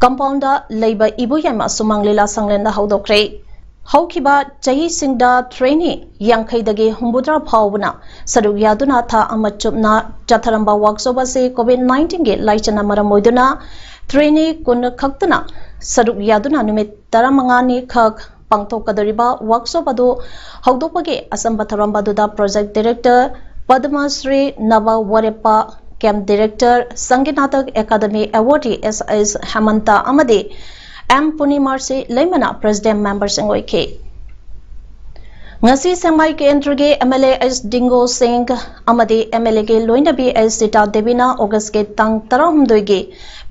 ꯀꯝꯄꯥꯎꯟꯗ ꯂꯩꯕ ꯏꯕꯣꯌꯥꯏꯃ ꯁꯨꯃꯥꯡ ꯂꯤꯂꯥ ꯁꯪꯂꯦꯟꯗ ꯍꯧꯗꯣꯛꯈ꯭ꯔꯦ꯫ ꯍꯧꯈꯤꯕ ꯆꯍꯤꯁꯤꯡꯗ ꯇ꯭ꯔꯦꯅꯤ ꯌꯥꯡꯈꯩꯗꯒꯤ ꯍꯨꯝꯐꯨꯇꯔꯥ ꯐꯥꯎꯕꯅ ꯁꯔꯨꯛ ꯌꯥꯗꯨꯅ ꯊꯥ ꯑꯃ ꯆꯨꯞꯅ ꯆꯠꯊꯔꯝꯕ ꯋꯥꯛꯁꯣꯞ ꯑꯁꯤ ꯀꯣꯚꯤꯗ ꯅꯥꯏꯟꯇꯤꯟꯒꯤ ꯂꯥꯏꯆꯠꯅ ꯃꯔꯝ ꯑꯣꯏꯗꯨꯅ ꯇ꯭ꯔꯦꯅꯤ ꯀꯨꯟ ꯈꯛꯇꯅ ꯁꯔꯨꯛ ꯌꯥꯗꯨꯅ ꯅꯨꯃꯤꯠ ꯇꯔꯥꯃꯉꯥꯅꯤ ꯈꯛ ꯄꯥꯡꯊꯣꯛꯀꯗꯧꯔꯤꯕ ꯋꯥꯔꯛꯁꯣꯞ ꯑꯗꯨ ꯍꯧꯗꯣꯛꯄꯒꯤ ꯑꯆꯝꯕ ꯊꯧꯔꯝ ꯑꯗꯨꯗ ꯄ꯭ꯔꯣꯖꯦꯛ ꯗꯤꯔꯦꯛꯇꯔ ꯄꯗꯃꯁ꯭ꯔꯤ ꯅꯕ ꯋꯥꯔꯦꯞꯄ, camp director Sangeet Natak academy ꯑꯦꯋꯥꯔꯗꯤ ꯑꯦꯁ ꯑꯦꯁ ꯍꯦꯃꯟꯇ ꯑꯃꯗꯤ ꯑꯦꯝ ꯄꯨꯔꯅꯤꯃꯥꯁꯤ ꯂꯩꯃꯅ ꯄ꯭ꯔꯦꯁꯤꯗꯦꯟꯠ ꯃꯦꯝꯕꯔꯁꯤꯡ ꯑꯣꯏꯈꯤ꯫ ꯉꯁꯤ ꯁꯦꯡꯃꯥꯏ ꯀꯦꯟꯗ꯭ꯔꯒꯤ ꯑꯦꯝ ꯑꯦꯜ ꯑꯦ ꯑꯩꯆ ꯗꯤꯡꯒꯣ ꯁꯤꯡ ꯑꯃꯗꯤ ꯑꯦꯝ ꯑꯦꯜ ꯑꯦꯒꯤ ꯂꯣꯏꯅꯕꯤ ꯑꯩꯆ ꯁꯤꯇꯥ ꯗꯦꯕꯤꯅ ꯑꯣꯒꯁꯀꯤ ꯇꯥꯡ ꯇꯔꯥꯍꯨꯝꯗꯣꯏꯒꯤ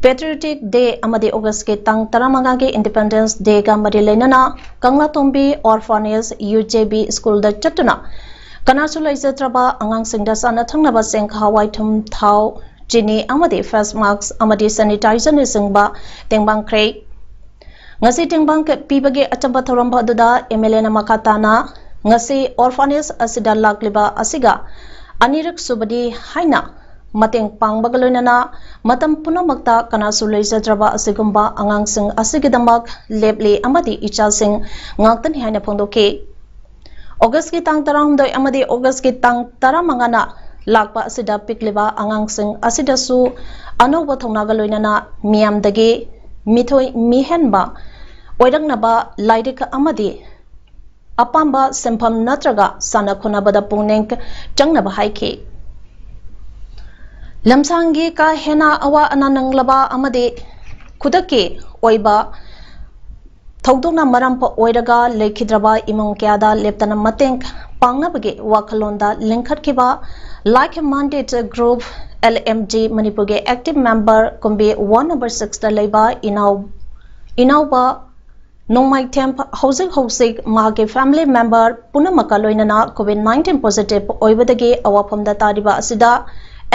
ꯄꯦꯇ꯭ꯔꯤꯌꯣꯇꯤꯛ ꯗꯦ ꯑꯃꯗꯤ ꯑꯣꯒꯁꯀꯤ ꯇꯥꯡ ꯇꯔꯥꯃꯉꯥꯒꯤ ꯏꯟꯗꯤꯄꯦꯟꯗꯦꯟꯁ ꯗꯦꯒ ꯃꯔꯤ ꯂꯩꯅꯅ ꯀꯪꯂꯥꯇꯣꯡꯕꯤ ꯑꯣꯔꯐꯥꯅꯦꯖ ꯌꯨ ꯖꯦ ꯕꯤ ꯁ꯭ꯀꯨꯜꯗ ꯆꯠꯇꯨꯅ ꯀꯅꯥꯁꯨ ꯂꯩꯖꯗ꯭ꯔꯕ ꯑꯉꯥꯡꯁꯤꯡꯗ ꯆꯥꯅ ꯊꯛꯅꯕ ꯆꯦꯡ, ꯍꯋꯥꯏ, ꯊꯨꯝ, ꯊꯥꯎ, ꯆꯤꯅꯤ ꯑꯃꯗꯤ ꯐꯦꯁ ꯃꯥꯛꯁ ꯑꯃꯗꯤ ꯁꯦꯅꯤꯇꯥꯏꯖꯔꯅꯆꯤꯡꯕ ꯇꯦꯡꯕꯥꯡꯈ꯭ꯔꯦ꯫ ꯉꯁꯤ ꯇꯦꯡꯕꯥꯡ ꯄꯤꯕꯒꯤ ꯑꯆꯝꯕ ꯊꯧꯔꯝ ꯑꯗꯨꯗ ꯑꯦꯝ ꯑꯦꯜ ꯑꯦꯅ ꯃꯈꯥ ꯇꯥꯅ ꯉꯁꯤ ꯑꯣꯔꯐꯥꯅꯦꯖ ꯑꯁꯤꯗ ꯂꯥꯛꯂꯤꯕ ꯑꯁꯤꯒ ꯑꯅꯤꯔꯛ ꯁꯨꯕꯅꯤ ꯍꯥꯏꯅ ꯃꯇꯦꯡ ꯄꯥꯡꯕꯒ ꯂꯣꯏꯅꯅ ꯃꯇꯝ ꯄꯨꯝꯅꯃꯛꯇ ꯀꯅꯥꯁꯨ ꯂꯩꯖꯗ꯭ꯔꯕ ꯑꯁꯤꯒꯨꯝꯕ ꯑꯉꯥꯡꯁꯤꯡ ꯑꯁꯤꯒꯤꯗꯃꯛ ꯂꯦꯞꯂꯤ ꯑꯃꯗꯤ ꯏꯆꯥꯁꯤꯡ ꯉꯥꯛꯇꯅꯤ ꯍꯥꯏꯅ ꯐꯣꯡꯗꯣꯛꯈꯤ꯫ ꯑꯣꯒꯁꯀꯤ ꯇꯥꯡ ꯇꯔꯥꯍꯨꯝꯗꯣꯏ ꯑꯃꯗꯤ ꯑꯣꯒꯁꯀꯤ ꯇꯥꯡ ꯇꯔꯥꯃꯉꯥꯅ ꯂꯥꯛꯄ ꯑꯁꯤꯗ ꯄꯤꯛꯂꯤꯕ ꯑꯉꯥꯡꯁꯤꯡ ꯑꯁꯤꯗꯁꯨ ꯑꯅꯧꯕ ꯊꯧꯅꯥꯒ ꯂꯣꯏꯅꯅ ꯃꯤꯌꯥꯝꯗꯒꯤ ꯃꯤꯊꯣꯏ ꯃꯤꯍꯦꯟꯕ ꯑꯣꯏꯔꯛꯅꯕ ꯂꯥꯏꯔꯤꯛ ꯑꯃꯗꯤ ꯑꯄꯥꯝꯕ ꯁꯤꯟꯐꯝ ꯅꯠꯇ꯭ꯔꯒ ꯁꯥꯟꯅ ꯈꯣꯠꯅꯕꯗ ꯄꯨꯛꯅꯤꯡ ꯆꯪꯅꯕ ꯍꯥꯏꯈꯤ꯫ ꯂꯝꯁꯥꯡꯒꯤ ꯀꯥ ꯍꯦꯟꯅ ꯑꯋꯥ ꯑꯅꯥ ꯅꯪꯂꯕ ꯑꯃꯗꯤ ꯈꯨꯗꯛꯀꯤ ꯑꯣꯏꯕ ꯊꯧꯗꯣꯛꯅ ꯃꯔꯝ ꯑꯣꯏꯔꯒ ꯂꯩꯈꯤꯗ꯭ꯔꯕ ꯏꯃꯨꯡ ꯀꯌꯥꯗ ꯂꯦꯞꯇꯅ ꯃꯇꯦꯡ ꯄꯥꯡꯅꯕꯒꯤ ꯋꯥꯈꯜꯂꯣꯟꯗ ꯂꯤꯡꯈꯠꯈꯤꯕ Like Minded Group, L M G, ꯃꯅꯤꯄꯨꯔꯒꯤ active member ꯀꯨꯝꯕꯤ one number sixꯇ ꯂꯩꯕ ꯏꯅꯥꯎ ꯏꯅꯥꯎꯕ ꯅꯣꯡꯃꯥꯏꯊꯦꯝ ꯍꯧꯖꯤꯛ ꯍꯧꯖꯤꯛ ꯃꯍꯥꯛꯀꯤ family member ꯄꯨꯝꯅꯃꯛꯀ ꯂꯣꯏꯅꯅ COVID nineteen positive ꯑꯣꯏꯕꯗꯒꯤ ꯑꯋꯥꯐꯝꯗ ꯇꯥꯔꯤꯕ ꯑꯁꯤꯗ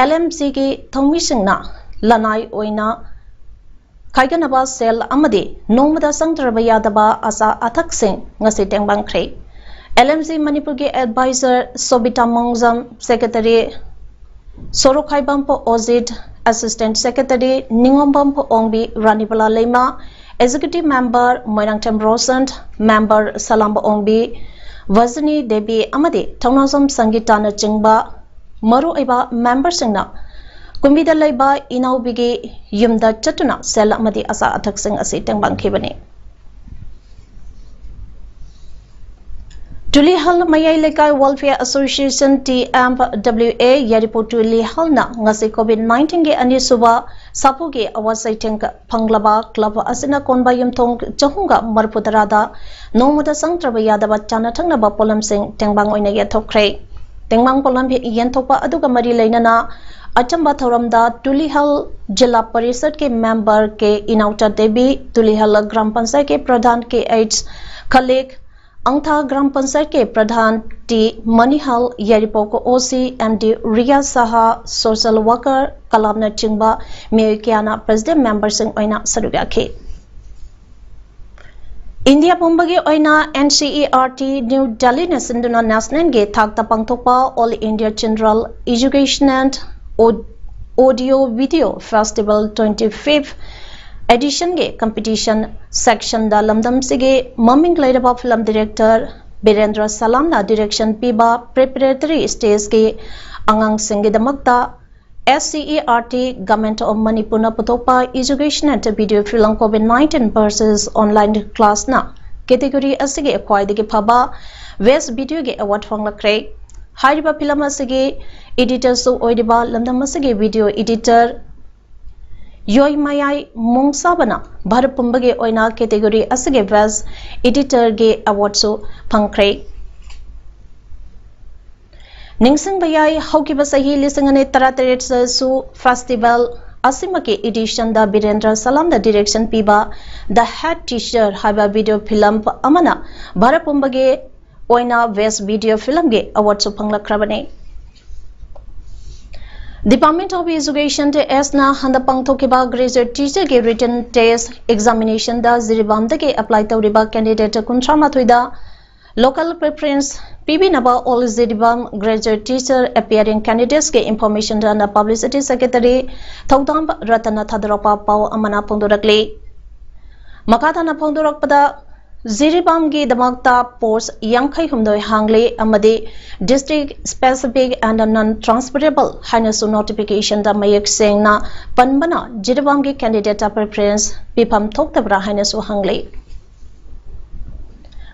L M Gꯒꯤ ꯊꯧꯃꯤꯁꯤꯡꯅ ꯂꯅꯥꯏ ꯑꯣꯏꯅ ꯈꯥꯏꯒꯠꯅꯕ ꯁꯦꯜ ꯑꯃꯗꯤ ꯅꯣꯡꯃꯗ ꯆꯪꯗ꯭ꯔꯕ ꯌꯥꯗꯕ ꯑꯆꯥ ꯑꯊꯛꯁꯤꯡ ꯉꯁꯤ ꯇꯦꯡꯕꯥꯡꯈ꯭ꯔꯦ꯫ L M G ꯃꯅꯤꯄꯨꯔꯒꯤ advisor ꯁꯣꯕꯤꯇꯥ ꯃꯣꯡꯖꯝ, secretary ꯁꯣꯔꯣꯛꯈꯥꯏꯕꯝ ꯑꯣꯖꯤꯠ, assistant secretary ꯅꯤꯉꯣꯝꯕꯝ ꯑꯣꯡꯕꯤ, ꯔꯥꯅꯤꯕꯂꯥ ꯂꯩꯃ, executive member Moirangthem Roshan, member ꯁꯂꯥꯝꯕ ꯑꯣꯡꯕꯤ, ꯚꯖꯅꯤ ꯗꯦꯕꯤ ꯑꯃꯗꯤ ꯊꯧꯅꯥꯖꯝ ꯁꯪꯒꯤꯇꯥꯅꯆꯤꯡꯕ ꯃꯔꯨꯑꯣꯏꯕ memberꯁꯤꯡꯅ ꯀꯨꯝꯕꯤꯗ ꯂꯩꯕ ꯏꯅꯥꯎꯕꯤꯒꯤ ꯌꯨꯝꯗ ꯆꯠꯇꯨꯅ ꯁꯦꯜ ꯑꯃꯗꯤ ꯑꯆꯥ ꯑꯊꯛꯁꯤꯡ ꯑꯁꯤ ꯇꯦꯡꯕꯥꯡꯈꯤꯕꯅꯤ꯫ ꯇꯨꯂꯤꯍꯜ ꯃꯌꯥꯏ ꯂꯩꯀꯥꯏ Welfare Association, T M W A, ꯌꯥꯏꯔꯤꯄꯣꯛ ꯇꯨꯂꯤꯍꯜꯅ ꯉꯁꯤ COVID nineteen ꯒꯤ ꯑꯅꯤꯁꯨꯕ ꯁꯥꯐꯨꯒꯤ ꯑꯋꯥ ꯆꯩꯊꯦꯡ ꯐꯪꯂꯕ club ꯑꯁꯤꯅ ꯀꯣꯟꯕ ꯌꯨꯝꯊꯣꯡ ꯆꯍꯨꯝꯒ ꯃꯔꯤꯐꯨ ꯇꯔꯥꯗ ꯅꯣꯡꯃꯗ ꯆꯪꯗ꯭ꯔꯕ ꯌꯥꯗꯕ ꯆꯥꯅ ꯊꯛꯅꯕ ꯄꯣꯠꯂꯝꯁꯤꯡ ꯇꯦꯡꯕꯥꯡ ꯑꯣꯏꯅ ꯌꯦꯟꯊꯣꯛꯈ꯭ꯔꯦ꯫ ꯇꯦꯡꯕꯥꯡ ꯄꯣꯠꯂꯝ ꯌꯦꯟꯊꯣꯛꯄ ꯑꯗꯨꯒ ꯃꯔꯤ ꯂꯩꯅꯅ ꯑꯆꯝꯕ ꯊꯧꯔꯝꯗ ꯇꯨꯂꯤꯍꯜ ꯖꯤꯂꯥ ꯄꯔꯤꯁꯠꯀꯤ member K ꯏꯅꯥꯎꯆꯥ ꯗꯦꯕꯤ, ꯇꯨꯂꯤꯍꯜ ꯒ꯭ꯔꯥꯝ ꯄꯟꯆꯥꯌꯠꯀꯤ ꯄ꯭ꯔꯙꯥꯟ K H ꯈꯂꯤꯛ, ꯑꯪꯊꯥ ꯒ꯭ꯔꯥꯝ ꯄꯟꯆꯥꯌꯠꯀꯤ ꯄ꯭ꯔꯙꯥꯟ T ꯃꯅꯤꯍꯜ, ꯌꯥꯏꯔꯤꯄꯣꯛ OC M D ꯔꯤꯌꯥ ꯁꯍꯥ, social worker ꯀꯂꯥꯝꯅꯆꯤꯡꯕ ꯃꯤꯑꯣꯏ ꯀꯌꯥꯅ president memberꯁꯤꯡ ꯑꯣꯏꯅ ꯁꯔꯨꯛ ꯌꯥꯈꯤ꯫ ꯏꯟꯗꯤꯌꯥ ꯄꯨꯝꯕꯒꯤ ꯑꯣꯏꯅ NCERT ꯅ꯭ꯌꯨ ꯗꯦꯜꯂꯤꯅ ꯁꯤꯟꯗꯨꯅ nationalꯒꯤ ꯊꯥꯛꯇ ꯄꯥꯡꯊꯣꯛꯄ All India General Education and Audio Video Festival twenty fifth editionꯒꯤ competition sectionꯗ ꯂꯝꯗꯝꯁꯤꯒꯤ ꯃꯃꯤꯡ ꯂꯩꯔꯕ film director ꯕꯤꯔꯦꯟꯗ꯭ꯔ ꯁꯂꯥꯝꯅ direction ꯄꯤꯕ preparatory stageꯀꯤ ꯑꯉꯥꯡꯁꯤꯡꯒꯤꯗꯃꯛꯇ SCERT, Government of ꯃꯅꯤꯄꯨꯔꯅ ꯄꯨꯊꯣꯛꯄ Education and Video Film COVID nineteen versus Online Classꯅ category ꯑꯁꯤꯒꯤ ꯈ꯭ꯋꯥꯏꯗꯒꯤ ꯐꯕ best videoꯒꯤ award ꯐꯪꯂꯛꯈ꯭ꯔꯦ꯫ ꯍꯥꯏꯔꯤꯕ film ꯑꯁꯤꯒꯤ editorꯁꯨ ꯑꯣꯏꯔꯤꯕ ꯂꯝꯗꯝ ꯑꯁꯤꯒꯤ video editor ꯌꯣꯏꯃꯌꯥꯏ ꯃꯣꯡꯁꯥꯕꯅ ꯚꯥꯔꯠ ꯄꯨꯝꯕꯒꯤ ꯑꯣꯏꯅ category ꯑꯁꯤꯒꯤ best editorꯒꯤ awardꯁꯨ ꯐꯪꯈ꯭ꯔꯦ꯫ ꯅꯤꯡꯁꯤꯡꯕ ꯌꯥꯏ, ꯍꯧꯈꯤꯕ ꯆꯍꯤ ꯂꯤꯁꯤꯡ ꯑꯅꯤ ꯇꯔꯥꯇꯔꯦꯠꯇꯁꯨ festival ꯑꯁꯤꯃꯛꯀꯤ editionꯗ ꯕꯤꯔꯦꯟꯗ꯭ꯔ ꯁꯂꯥꯝꯅ direction ꯄꯤꯕ The Head Teacher ꯍꯥꯏꯕ video film ꯑꯃꯅ ꯚꯥꯔꯠ ꯄꯨꯝꯕꯒꯤ ꯑꯣꯏꯅ best video filmꯒꯤ awardꯁꯨ ꯐꯪꯂꯛꯈ꯭ꯔꯕꯅꯤ꯫ Department of Education, DESEna ꯍꯟꯗꯛ ꯄꯥꯡꯊꯣꯛꯈꯤꯕ graduate teacherꯒꯤ written test examinationꯗ ꯖꯤꯔꯤꯕꯥꯝꯗꯒꯤ apply ꯇꯧꯔꯤꯕ candidate ꯀꯨꯟꯊ꯭ꯔꯥ ꯃꯥꯊꯣꯏꯗ local preference ꯄꯤꯕꯤꯅꯕ All Jiribam Graduate Teacher Aspiring Candidatesꯀꯤ Information and Publicity Secretary ꯊꯧꯗꯥꯝ ꯔꯇꯟꯅ ꯊꯥꯗꯣꯔꯛꯄ ꯄꯥꯎ ꯑꯃꯅ ꯐꯣꯡꯗꯣꯔꯛꯂꯤ꯫ ꯃꯈꯥ ꯇꯥꯅ ꯐꯣꯡꯗꯣꯔꯛꯄꯗ, ꯖꯤꯔꯤꯕꯥꯝꯒꯤꯗꯃꯛꯇ post ꯌꯥꯡꯈꯩ ꯍꯨꯝꯗꯣꯏ ꯍꯥꯡꯂꯤ ꯑꯃꯗꯤ district specific and non transferable ꯍꯥꯏꯅꯁꯨ notificationꯗ ꯃꯌꯦꯛ ꯁꯦꯡꯅ ꯄꯟꯕꯅ ꯖꯤꯔꯤꯕꯥꯝꯒꯤ candidateꯇ preference ꯄꯤꯐꯝ ꯊꯣꯛꯇꯕ꯭ꯔꯥ ꯍꯥꯏꯅꯁꯨ ꯍꯪꯂꯤ꯫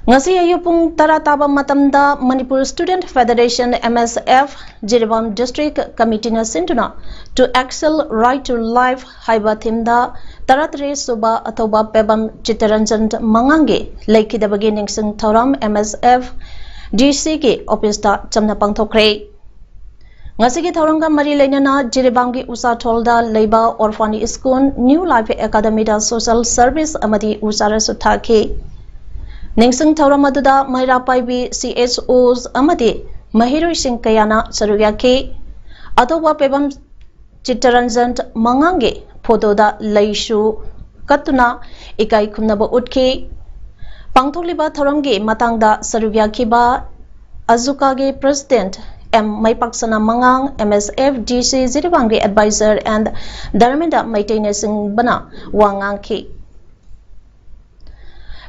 ꯉꯁꯤ ꯑꯌꯨꯛ ꯄꯨꯡ ꯇꯔꯥ ꯇꯥꯕ ꯃꯇꯝꯗ Manipur Student Federation, M S F, Jiribam District Committeeꯅ ꯁꯤꯟꯗꯨꯅ To Excel, Right to Life ꯍꯥꯏꯕ themeꯗ ꯇꯔꯥꯇꯔꯦꯠ ꯁꯨꯕ ꯑꯊꯧꯕ ꯄꯦꯕꯝ ꯆꯤꯠꯇꯔꯟꯖꯟ ꯃꯉꯥꯡꯒꯤ ꯂꯩꯈꯤꯗꯕꯒꯤ ꯅꯤꯡꯁꯤꯡ ꯊꯧꯔꯝ M S F D Cꯒꯤ officeꯇ ꯆꯝꯅ ꯄꯥꯡꯊꯣꯛꯈ꯭ꯔꯦ꯫ ꯉꯁꯤꯒꯤ ꯊꯧꯔꯝꯒ ꯃꯔꯤ ꯂꯩꯅꯅ ꯖꯤꯔꯤꯕꯥꯝꯒꯤ ꯎꯁꯥꯊꯣꯜꯗ ꯂꯩꯕ Orphan School, New Life Academyꯗ social service ꯑꯃꯗꯤ ꯎ ꯆꯥꯔꯥꯁꯨ ꯊꯥꯈꯤ꯫ ꯅꯤꯡꯁꯤꯡ ꯊꯧꯔꯝ ꯑꯗꯨꯗ ꯃꯩꯔꯥ ꯄꯥꯏꯕꯤ C H Os ꯑꯃꯗꯤ ꯃꯍꯩꯔꯣꯏꯁꯤꯡ ꯀꯌꯥꯅ ꯁꯔꯨꯛ ꯌꯥꯈꯤ꯫ ꯑꯊꯧꯕ ꯄꯦꯕꯝ ꯆꯤꯠꯇꯔꯟꯖꯟ ꯃꯉꯥꯡꯒꯤ photoꯗ ꯂꯩꯁꯨ ꯀꯠꯇꯨꯅ ꯏꯀꯥꯏ ꯈꯨꯝꯅꯕ ꯎꯠꯈꯤ꯫ ꯄꯥꯡꯊꯣꯛꯂꯤꯕ ꯊꯧꯔꯝꯒꯤ ꯃꯇꯥꯡꯗ ꯁꯔꯨꯛ ꯌꯥꯈꯤꯕ ꯑꯖꯨꯀꯥꯒꯤ President M ꯃꯩꯄꯥꯛꯁꯅꯥ ꯃꯉꯥꯡ, M S F D C ꯖꯤꯔꯤꯕꯥꯝꯒꯤ Advisor and Dharmendra ꯃꯩꯇꯩꯅꯆꯤꯡꯕꯅ ꯋꯥ ꯉꯥꯡꯈꯤ꯫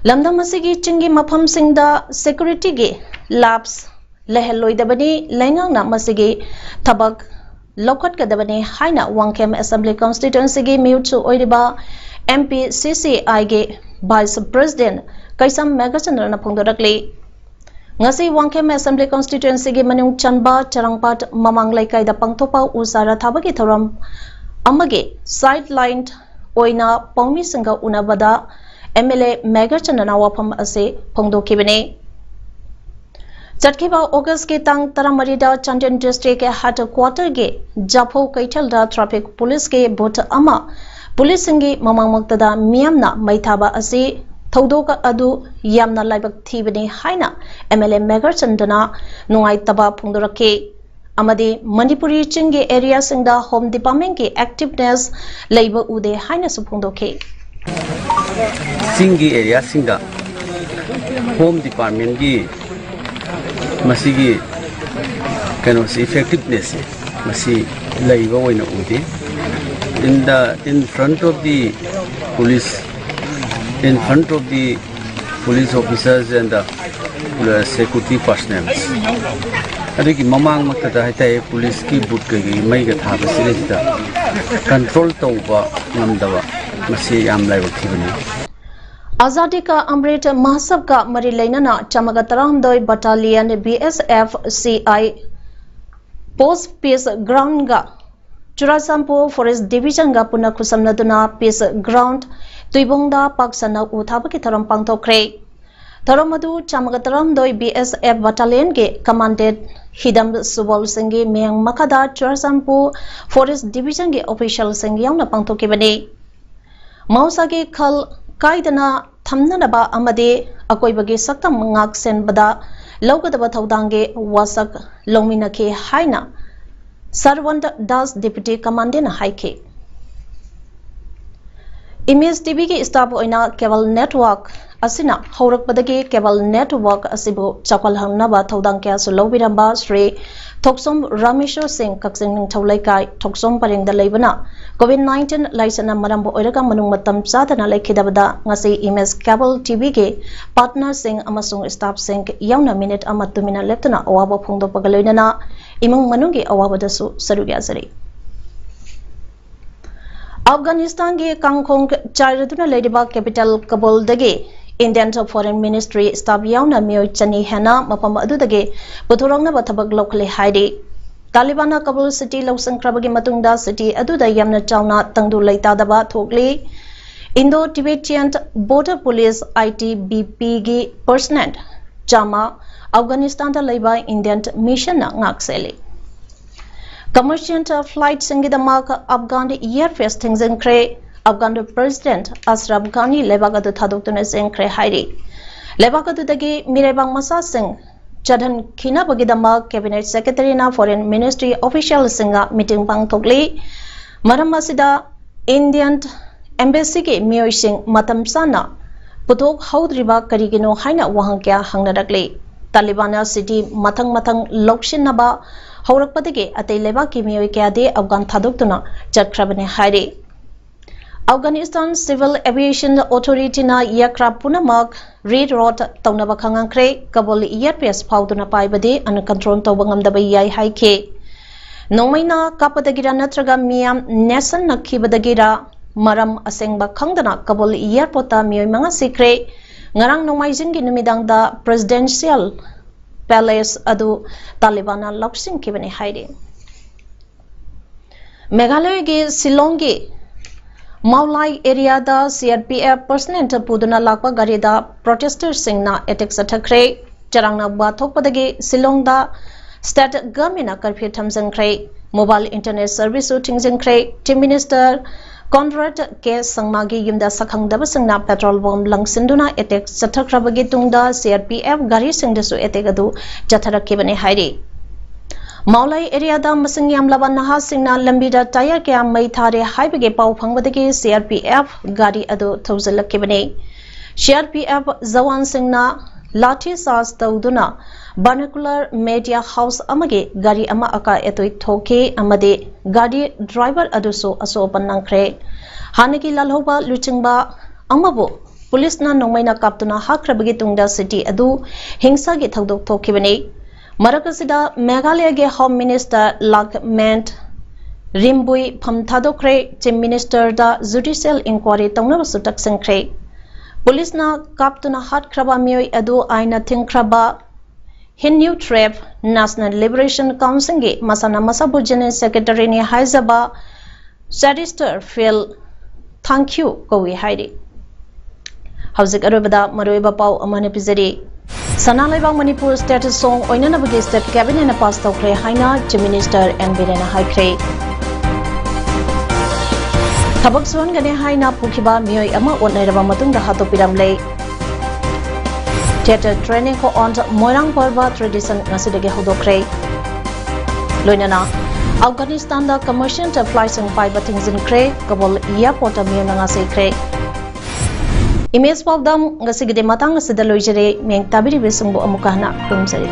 ꯂꯝꯗꯝ ꯑꯁꯤꯒꯤ ꯆꯤꯡꯒꯤ ꯃꯐꯝꯁꯤꯡꯗ securityꯒꯤ lapse ꯂꯩꯍꯜꯂꯣꯏꯗꯕꯅꯤ, ꯂꯩꯉꯥꯛꯅ ꯃꯁꯤꯒꯤ ꯊꯕꯛ ꯂꯧꯈꯠꯀꯗꯕꯅꯤ ꯍꯥꯏꯅ ꯋꯥꯡꯈꯦꯝ Assembly Constituencyꯒꯤ ꯃꯤꯍꯨꯠꯁꯨ ꯑꯣꯏꯔꯤꯕ M P C C Iꯒꯤ Vice President ꯀꯩꯁꯥꯝ ꯃꯦꯘꯆꯟꯗ꯭ꯔꯅ ꯐꯣꯡꯗꯣꯔꯛꯂꯤ꯫ ꯉꯁꯤ ꯋꯥꯡꯈꯦꯝ Assembly Constituencyꯒꯤ ꯃꯅꯨꯡ ꯆꯟꯕ ꯆꯔꯥꯡꯄꯥꯠ ꯃꯃꯥꯡ ꯂꯩꯀꯥꯏꯗ ꯄꯥꯡꯊꯣꯛꯄ ꯎ ꯆꯥꯔꯥ ꯊꯥꯕꯒꯤ ꯊꯧꯔꯝ ꯑꯃꯒꯤ sideline ꯑꯣꯏꯅ ꯄꯥꯎꯃꯤꯁꯤꯡꯒ ꯎꯅꯕꯗ M L A ꯃꯦꯘꯆꯟꯗ꯭ꯔꯅ ꯋꯥꯐꯝ ꯑꯁꯤ ꯐꯣꯡꯗꯣꯛꯈꯤꯕꯅꯤ꯫ ꯆꯠꯈꯤꯕ Augustꯀꯤ ꯇꯥꯡ ꯇꯔꯥꯃꯔꯤꯗ ꯆꯥꯟꯗꯦꯜ Districtꯀꯤ headquarterꯒꯤ ꯖꯥꯐꯧ ꯀꯩꯊꯦꯜꯗ traffic policeꯀꯤ boat ꯑꯃ policeꯁꯤꯡꯒꯤ ꯃꯃꯥꯡꯃꯛꯇꯗ ꯃꯤꯌꯥꯝꯅ ꯃꯩ ꯊꯥꯕ ꯑꯁꯤ ꯊꯧꯗꯣꯛ ꯑꯗꯨ ꯌꯥꯝꯅ ꯂꯥꯏꯕꯛ ꯊꯤꯕꯅꯤ ꯍꯥꯏꯅ M L A ꯃꯦꯘꯆꯟꯗ꯭ꯔꯅ ꯅꯨꯡꯉꯥꯏꯇꯕ ꯐꯣꯡꯗꯣꯔꯛꯈꯤ꯫ ꯑꯃꯗꯤ ꯃꯅꯤꯄꯨꯔꯤ ꯆꯤꯡꯒꯤ areaꯁꯤꯡꯗ Home Departmentꯀꯤ activeness ꯂꯩꯕ ꯎꯗꯦ ꯍꯥꯏꯅꯁꯨ ꯐꯣꯡꯗꯣꯛꯈꯤ꯫ ꯆꯤꯡꯒꯤ areaꯁꯤꯡꯗ Home Departmentꯀꯤ ꯃꯁꯤꯒꯤ ꯀꯩꯅꯣꯁꯤ, effectivenessꯁꯤ ꯃꯁꯤ ꯂꯩꯕ ꯑꯣꯏꯅ ꯎꯗꯦ꯫ In the, in front of the police, in front of the police officers and the security personnel, ꯑꯗꯨꯒꯤ ꯃꯃꯥꯡꯃꯛꯇꯗ ꯍꯥꯏꯇꯥꯔꯦ, policeꯀꯤ boat ꯀꯩꯀꯩ ꯃꯩꯒ ꯊꯥꯕꯁꯤꯗꯩꯁꯤꯗ control ꯇꯧꯕ ꯉꯝꯗꯕ, ꯃꯁꯤ ꯌꯥꯝ ꯂꯥꯏꯕꯛ ꯊꯤꯕꯅꯤ꯫ ꯑꯖꯥꯗꯤ ꯀꯥ ꯑꯃ꯭ꯔꯤꯠ ꯃꯍꯣꯠꯁꯕꯒ ꯃꯔꯤ ꯂꯩꯅꯅ ꯆꯥꯝꯃꯒ ꯇꯔꯥꯍꯨꯝꯗꯣꯏ battalion B S F C I post ꯄꯤꯁ ꯒ꯭ꯔꯥꯎꯟꯒ ꯆꯨꯔꯥꯆꯥꯟꯄꯨꯔ ꯐꯣꯔꯦꯁ ꯗꯤꯕꯤꯖꯟꯒ ꯄꯨꯟꯅ ꯈꯨꯠꯁꯝꯅꯗꯨꯅ ꯄꯤꯁ ꯒ꯭ꯔꯥꯎꯟ ꯇꯨꯏꯕꯣꯡꯗ ꯄꯥꯛ ꯁꯟꯅ ꯎ ꯊꯥꯕꯒꯤ ꯊꯧꯔꯝ ꯄꯥꯡꯊꯣꯛꯈ꯭ꯔꯦ꯫ ꯊꯧꯔꯝ ꯑꯗꯨ ꯆꯥꯝꯃꯒ ꯇꯔꯥꯍꯨꯝꯗꯣꯏ B S F ꯕꯠꯇꯥꯂꯤꯌꯟꯒꯤ ꯀꯃꯥꯟꯗꯦꯟ ꯍꯤꯗꯝ ꯁꯨꯕꯣꯜ ꯁꯤꯡꯒꯤ ꯃꯤꯠꯌꯦꯡ ꯃꯈꯥꯗ ꯆꯨꯔꯥꯆꯥꯟꯄꯨꯔ ꯐꯣꯔꯦꯁ ꯗꯤꯕꯤꯖꯟꯒꯤ ꯑꯣꯐꯤꯁꯤꯌꯦꯜꯁꯤꯡ ꯌꯥꯎꯅ ꯄꯥꯡꯊꯣꯛꯈꯤꯕꯅꯤ꯫ ꯃꯍꯧꯁꯥꯒꯤ ꯈꯜ ꯀꯥꯏꯗꯅ ꯊꯝꯅꯅꯕ ꯑꯃꯗꯤ ꯑꯀꯣꯏꯕꯒꯤ ꯁꯛꯇꯝ ꯉꯥꯛ ꯁꯦꯟꯕꯗ ꯂꯧꯒꯗꯕ ꯊꯧꯗꯥꯡꯒꯤ ꯋꯥꯁꯛ ꯂꯧꯃꯤꯟꯅꯈꯤ ꯍꯥꯏꯅ ꯁꯔꯋꯟ ꯗꯥꯁ, ꯗꯤꯄ꯭ꯌꯨꯇꯤ ꯀꯃꯥꯟꯗꯦꯟꯅ ꯍꯥꯏꯈꯤ꯫ ꯏꯃꯦꯖ ꯇꯤꯚꯤꯒꯤ ꯁ꯭ꯇꯥꯐ ꯑꯣꯏꯅ ꯀꯦꯕꯜ ꯅꯦꯠꯋꯥꯔꯛ ꯑꯁꯤꯅ ꯍꯧꯔꯛꯄꯗꯒꯤ ꯀꯦꯕꯜ ꯅꯦꯠꯋꯥꯔꯛ ꯑꯁꯤꯕꯨ ꯆꯥꯎꯈꯠꯍꯟꯅꯕ ꯊꯧꯗꯥꯡ ꯀꯌꯥꯁꯨ ꯂꯧꯕꯤꯔꯝꯕ ꯁ꯭ꯔꯤ ꯊꯣꯛꯆꯣꯝ ꯔꯥꯃꯦꯁꯣꯔ ꯁꯤꯡ, ꯀꯛꯆꯤꯡ ꯅꯤꯡꯊꯧ ꯂꯩꯀꯥꯏ, ꯊꯣꯛꯆꯣꯝ ꯄꯔꯦꯡꯗ ꯂꯩꯕꯅ COVID nineteen ꯂꯥꯏꯆꯠꯅ ꯃꯔꯝ ꯑꯣꯏꯔꯒ ꯃꯅꯨꯡ ꯃꯇꯝ ꯆꯥꯗꯅ ꯂꯩꯈꯤꯗꯕꯗ ꯉꯁꯤ ꯏꯃꯦꯖ ꯀꯦꯕꯜ ꯇꯤꯚꯤꯒꯤ ꯄꯥꯔꯠꯅꯔꯁꯤꯡ ꯑꯃꯁꯨꯡ ꯁ꯭ꯇꯥꯐꯁꯤꯡ ꯌꯥꯎꯅ ꯃꯤꯅꯤꯠ ꯑꯃ ꯇꯨꯃꯤꯟꯅ ꯂꯦꯞꯇꯨꯅ ꯑꯋꯥꯕ ꯐꯣꯡꯗꯣꯛꯄꯒ ꯂꯣꯏꯅꯅ ꯏꯃꯨꯡ ꯃꯅꯨꯡꯒꯤ ꯑꯋꯥꯕꯗꯁꯨ ꯁꯔꯨꯛ ꯌꯥꯖꯔꯤ꯫ ꯑꯐꯒꯥꯅꯤꯁꯇꯥꯟꯒꯤ ꯀꯥꯡꯈꯣꯡ ꯆꯥꯏꯔꯗꯨꯅ ꯂꯩꯔꯤꯕ capital ꯀꯕꯨꯜꯗꯒꯤ Indian Foreign Ministry staff ꯌꯥꯎꯅ ꯃꯤꯑꯣꯏ ꯆꯅꯤ ꯍꯦꯟꯅ ꯃꯐꯝ ꯑꯗꯨꯗꯒꯤ ꯄꯨꯊꯣꯔꯛꯅꯕ ꯊꯕꯛ ꯂꯧꯈꯠꯂꯦ ꯍꯥꯏꯔꯤ꯫ ꯇꯥꯂꯤꯕꯥꯟꯅ ꯀꯕꯨꯜ city ꯂꯧꯁꯤꯟꯈ꯭ꯔꯕꯒꯤ ꯃꯇꯨꯡꯗ city ꯑꯗꯨꯗ ꯌꯥꯝꯅ ꯆꯥꯎꯅ ꯇꯪꯗꯨ ꯂꯩꯇꯥꯗꯕ ꯊꯣꯛꯂꯤ꯫ Indo-Tibetan Border Police, I T B P ꯒꯤ personnel ꯆꯥꯝꯃ ꯑꯐꯒꯥꯅꯤꯁꯇꯥꯟꯗ ꯂꯩꯕ Indian missionꯅ ꯉꯥꯛ ꯁꯦꯜꯂꯤ꯫ Commercial flightꯁꯤꯡꯒꯤꯗꯃꯛ ꯑꯐꯒꯥꯟ airspace ꯊꯤꯡꯖꯤꯟꯈ꯭ꯔꯦ꯫ ꯑꯐꯒꯥꯟ President ꯑꯁꯔꯐ ꯘꯥꯅꯤ ꯂꯩꯕꯥꯛ ꯑꯗꯨ ꯊꯥꯗꯣꯛꯇꯨꯅ ꯆꯦꯟꯈ꯭ꯔꯦ ꯍꯥꯏꯔꯤ꯫ ꯂꯩꯕꯥꯛ ꯑꯗꯨꯗꯒꯤ ꯃꯤꯔꯩꯕꯥꯛ ꯃꯆꯥꯁꯤꯡ ꯆꯠꯍꯟꯈꯤꯅꯕꯒꯤꯗꯃꯛ Cabinet Secretaryꯅ Foreign Ministry officialꯁꯤꯡꯒ meeting ꯄꯥꯡꯊꯣꯛꯂꯤ꯫ ꯃꯔꯝ ꯑꯁꯤꯗ Indian Embassyꯒꯤ ꯃꯤꯑꯣꯏꯁꯤꯡ ꯃꯇꯝ ꯆꯥꯅ ꯄꯨꯊꯣꯛꯍꯧꯗ꯭ꯔꯤꯕ ꯀꯔꯤꯒꯤꯅꯣ ꯍꯥꯏꯅ ꯋꯥꯍꯪ ꯀꯌꯥ ꯍꯪꯅꯔꯛꯂꯤ꯫ ꯇꯥꯂꯤꯕꯥꯟꯅ city ꯃꯊꯪ ꯃꯊꯪ ꯂꯧꯁꯤꯟꯅꯕ ꯍꯧꯔꯛꯄꯗꯒꯤ ꯑꯇꯩ ꯂꯩꯕꯥꯛꯀꯤ ꯃꯤꯑꯣꯏ ꯀꯌꯥꯗꯤ ꯑꯐꯒꯥꯟ ꯊꯥꯗꯣꯛꯇꯨꯅ ꯆꯠꯈ꯭ꯔꯕꯅꯤ ꯍꯥꯏꯔꯤ꯫ Afghanistan Civil Aviation Authorityꯅ aircraft ꯄꯨꯝꯅꯃꯛ reroute ꯇꯧꯅꯕ ꯈꯪꯍꯟꯈ꯭ꯔꯦ꯫ ꯀꯕꯨꯜ airspace ꯐꯥꯎꯗꯨꯅ ꯄꯥꯏꯕꯗꯤ uncontrolled ꯇꯧꯕ ꯉꯝꯗꯕ ꯌꯥꯏ ꯍꯥꯏꯈꯤ꯫ ꯅꯣꯡꯃꯩꯅ ꯀꯥꯞꯄꯗꯒꯤꯔ ꯅꯠꯇ꯭ꯔꯒ ꯃꯤꯌꯥꯝ ꯅꯦꯠꯁꯟꯅꯈꯤꯕꯗꯒꯤꯔ ꯃꯔꯝ ꯑꯁꯦꯡꯕ ꯈꯪꯗꯅ ꯀꯕꯨꯜ ꯑꯦꯌꯔꯄꯣꯔꯠꯇ ꯃꯤꯑꯣꯏ ꯃꯉꯥ ꯁꯤꯈ꯭ꯔꯦ꯫ ꯉꯔꯥꯡ ꯅꯣꯡꯃꯥꯏꯖꯤꯡꯒꯤ ꯅꯨꯃꯤꯗꯥꯡꯗ ꯄ꯭ꯔꯦꯁꯤꯗꯦꯟꯁꯤꯌꯦꯜ ꯄꯦꯂꯦꯁ ꯑꯗꯨ ꯇꯥꯂꯤꯕꯥꯟꯅ ꯂꯧꯁꯤꯟꯈꯤꯕꯅꯤ ꯍꯥꯏꯔꯤ꯫ ꯃꯦꯘꯥꯂꯌꯒꯤ ꯁꯤꯂꯣꯡꯒꯤ ꯃꯥꯎꯂꯥꯏ ꯑꯦꯔꯤꯌꯥꯗ ꯁꯤ ꯑꯥꯔ ꯄꯤ ꯑꯦꯐ ꯄꯔꯁꯅꯦꯜ ꯄꯨꯗꯨꯅ ꯂꯥꯛꯄ ꯒꯥꯔꯤꯗ ꯄ꯭ꯔꯣꯇꯦꯁꯇꯔꯁꯤꯡꯅ ꯑꯦꯇꯦꯛ ꯆꯠꯊꯈ꯭ꯔꯦ꯫ ꯆꯔꯥꯡꯅꯕ ꯊꯣꯛꯄꯗꯒꯤ ꯁꯤꯂꯣꯡꯗ ꯁ꯭ꯇꯦꯠ ꯒꯚꯔꯟꯃꯦꯟꯠꯅ ꯀꯔꯐ꯭ꯌꯨ ꯊꯝꯖꯤꯟꯈ꯭ꯔꯦ꯫ ꯃꯣꯕꯥꯏꯜ ꯏꯟꯇꯔꯅꯦꯠ ꯁꯔꯚꯤꯁꯁꯨ ꯊꯤꯡꯖꯤꯟꯈ꯭ꯔꯦ꯫ ꯆꯤꯐ ꯃꯤꯅꯤꯁꯇꯔ ꯀꯣꯟꯔꯥꯗ ꯀꯦ ꯁꯪꯃꯥꯒꯤ ꯌꯨꯝꯗ ꯁꯛꯈꯪꯗꯕꯁꯤꯡꯅ ꯄꯦꯇ꯭ꯔꯣꯜ ꯕꯣꯝ ꯂꯪꯁꯤꯟꯗꯨꯅ ꯑꯦꯇꯦꯛ ꯆꯠꯊꯈ꯭ꯔꯕꯒꯤ ꯇꯨꯡꯗ ꯁꯤ ꯑꯥꯔ ꯄꯤ ꯑꯦꯐ ꯒꯥꯔꯤꯁꯤꯡꯗꯁꯨ ꯑꯦꯇꯦꯛ ꯑꯗꯨ ꯆꯠꯊꯔꯛꯈꯤꯕꯅꯤ ꯍꯥꯏꯔꯤ꯫ ꯃꯥꯎꯂꯥꯏ ꯑꯦꯔꯤꯌꯥꯗ ꯃꯁꯤꯡ ꯌꯥꯝꯂꯕ ꯅꯍꯥꯁꯤꯡꯅ ꯂꯝꯕꯤꯗ ꯇꯥꯌꯔ ꯀꯌꯥ ꯃꯩ ꯊꯥꯔꯦ ꯍꯥꯏꯕꯒꯤ ꯄꯥꯎ ꯐꯪꯕꯗꯒꯤ ꯁꯤ ꯑꯥꯔ ꯄꯤ ꯑꯦꯐ ꯒꯥꯔꯤ ꯑꯗꯨ ꯊꯧꯖꯤꯜꯂꯛꯈꯤꯕꯅꯤ꯫ ꯁꯤ ꯑꯥꯔ ꯄꯤ ꯑꯦꯐ ꯖꯋꯥꯟꯁꯤꯡꯅ ꯂꯥꯊꯤ ꯆꯥꯔꯖ ꯇꯧꯗꯨꯅ ꯕꯥꯏꯅꯣꯀꯨꯂꯔ ꯃꯦꯗꯤꯌꯥ ꯍꯥꯎꯁ ꯑꯃꯒꯤ ꯒꯥꯔꯤ ꯑꯃ ꯑꯀꯥꯏ ꯑꯇꯣꯏ ꯊꯣꯛꯈꯤ ꯑꯃꯗꯤ ꯒꯥꯔꯤ ꯗ꯭ꯔꯥꯏꯚꯔ ꯑꯗꯨꯁꯨ ꯑꯁꯣꯛ ꯑꯄꯟ ꯅꯪꯈ꯭ꯔꯦ꯫ ꯍꯥꯟꯅꯒꯤ ꯂꯥꯜꯍꯧꯕ ꯂꯨꯆꯤꯡꯕ ꯑꯃꯕꯨ ꯄꯨꯂꯤꯁꯅ ꯅꯣꯡꯃꯩꯅ ꯀꯥꯞꯇꯨꯅ ꯍꯥꯠꯈ꯭ꯔꯕꯒꯤ ꯇꯨꯡꯗ ꯁꯤꯇꯤ ꯑꯗꯨ ꯍꯤꯡꯁꯥꯒꯤ ꯊꯧꯗꯣꯛ ꯊꯣꯛꯈꯤꯕꯅꯤ꯫ ꯃꯔꯛ ꯑꯁꯤꯗ ꯃꯦꯘꯥꯂꯌꯒꯤ ꯍꯣꯝ ꯃꯤꯅꯤꯁꯇꯔ ꯂꯥꯛꯃꯦꯟ ꯔꯤꯝꯕꯨꯏ ꯐꯝ ꯊꯥꯗꯣꯛꯈ꯭ꯔꯦ꯫ Chief ꯃꯤꯅꯤꯁꯇꯔꯗ ꯖꯨꯗꯤꯁꯤꯌꯦꯜ enquiry ꯇꯧꯅꯕꯁꯨ ꯇꯛꯁꯤꯟꯈ꯭ꯔꯦ꯫ ꯄꯨꯂꯤꯁꯅ ꯀꯥꯞꯇꯨꯅ ꯍꯥꯠꯈ꯭ꯔꯕ ꯃꯤꯑꯣꯏ ꯑꯗꯨ ꯑꯥꯏꯟꯅ ꯊꯤꯡꯈ꯭ꯔꯕ ꯍꯤꯟꯌꯨ ꯇ꯭ꯔꯦꯞ ꯅꯦꯁꯅꯦꯜ ꯂꯤꯕꯔꯦꯁꯟ ꯀꯥꯎꯟꯁꯤꯜꯒꯤ ꯃꯁꯥꯅ ꯃꯁꯥꯕꯨ ꯖꯦꯅꯔꯦꯜ ꯁꯦꯀ꯭ꯔꯦꯇꯔꯤꯅꯤ ꯍꯥꯏꯖꯕ ꯆꯦꯔꯤꯁꯇꯔ ꯐꯤꯜ ꯊꯥꯡꯈ꯭ꯌꯨ ꯀꯧꯏ ꯍꯥꯏꯔꯤ꯫ ꯍꯧꯖꯤꯛ ꯑꯔꯣꯏꯕꯗ ꯃꯔꯨꯑꯣꯏꯕ ꯄꯥꯎ ꯑꯃꯅ ꯄꯤꯖꯔꯤ꯫ ꯁꯅꯥ ꯂꯩꯕꯥꯛ ꯃꯅꯤꯄꯨꯔ ꯁ꯭ꯇꯦꯠ ꯁꯣꯡ ꯑꯣꯏꯅꯅꯕꯒꯤ ꯁ꯭ꯇꯦꯠ ꯀꯦꯕꯤꯅꯦꯠꯅ ꯄꯥꯁ ꯇꯧꯈ꯭ꯔꯦ ꯍꯥꯏꯅ ꯆꯤꯐ ꯃꯤꯅꯤꯁꯇꯔ ꯑꯦꯟ ꯕꯤꯔꯦꯟꯅ ꯍꯥꯏꯈ꯭ꯔꯦ꯫ ꯊꯕꯛ ꯁꯨꯍꯟꯒꯅꯤ ꯍꯥꯏꯅ ꯄꯨꯈꯤꯕ ꯃꯤꯑꯣꯏ ꯑꯃ ꯑꯣꯠꯅꯔꯕ ꯃꯇꯨꯡꯗ ꯍꯥꯠꯇꯣꯛꯄꯤꯔꯝꯂꯦ꯫ ꯊꯤꯌꯦꯇꯔ ꯇ꯭ꯔꯦꯅꯤꯡ ꯑꯣꯟ ꯃꯣꯏꯔꯥꯡ ꯄꯔꯕ ꯇ꯭ꯔꯦꯗꯤꯁꯟ ꯉꯁꯤꯗꯒꯤ ꯍꯧꯗꯣꯛꯈ꯭ꯔꯦ꯫ ꯂꯣꯏꯅꯅ ꯑꯐꯒꯥꯅꯤꯁꯇꯥꯟꯗ ꯀꯃꯔꯁꯤꯌꯦꯜ ꯐ꯭ꯂꯥꯏꯠꯁꯤꯡ ꯄꯥꯏꯕ ꯊꯤꯡꯖꯤꯟꯈ꯭ꯔꯦ꯫ ꯀꯕꯨꯜ ꯑꯦꯌꯔꯄꯣꯔꯠꯇ ꯃꯤꯑꯣꯏ ꯃꯉꯥ ꯁꯤꯈ꯭ꯔꯦ꯫ ꯏꯃꯦꯖ ꯄꯥꯎꯗꯝ ꯉꯁꯤꯒꯤꯗꯤ ꯃꯇꯥꯡ ꯑꯁꯤꯗ ꯂꯣꯏꯖꯔꯦ꯫ ꯃꯤꯌꯦꯡ ꯇꯥꯕꯤꯔꯤꯕꯁꯤꯡꯕꯨ ꯑꯃꯨꯛꯀ ꯍꯟꯅ ꯈꯨꯔꯨꯝꯖꯔꯤ꯫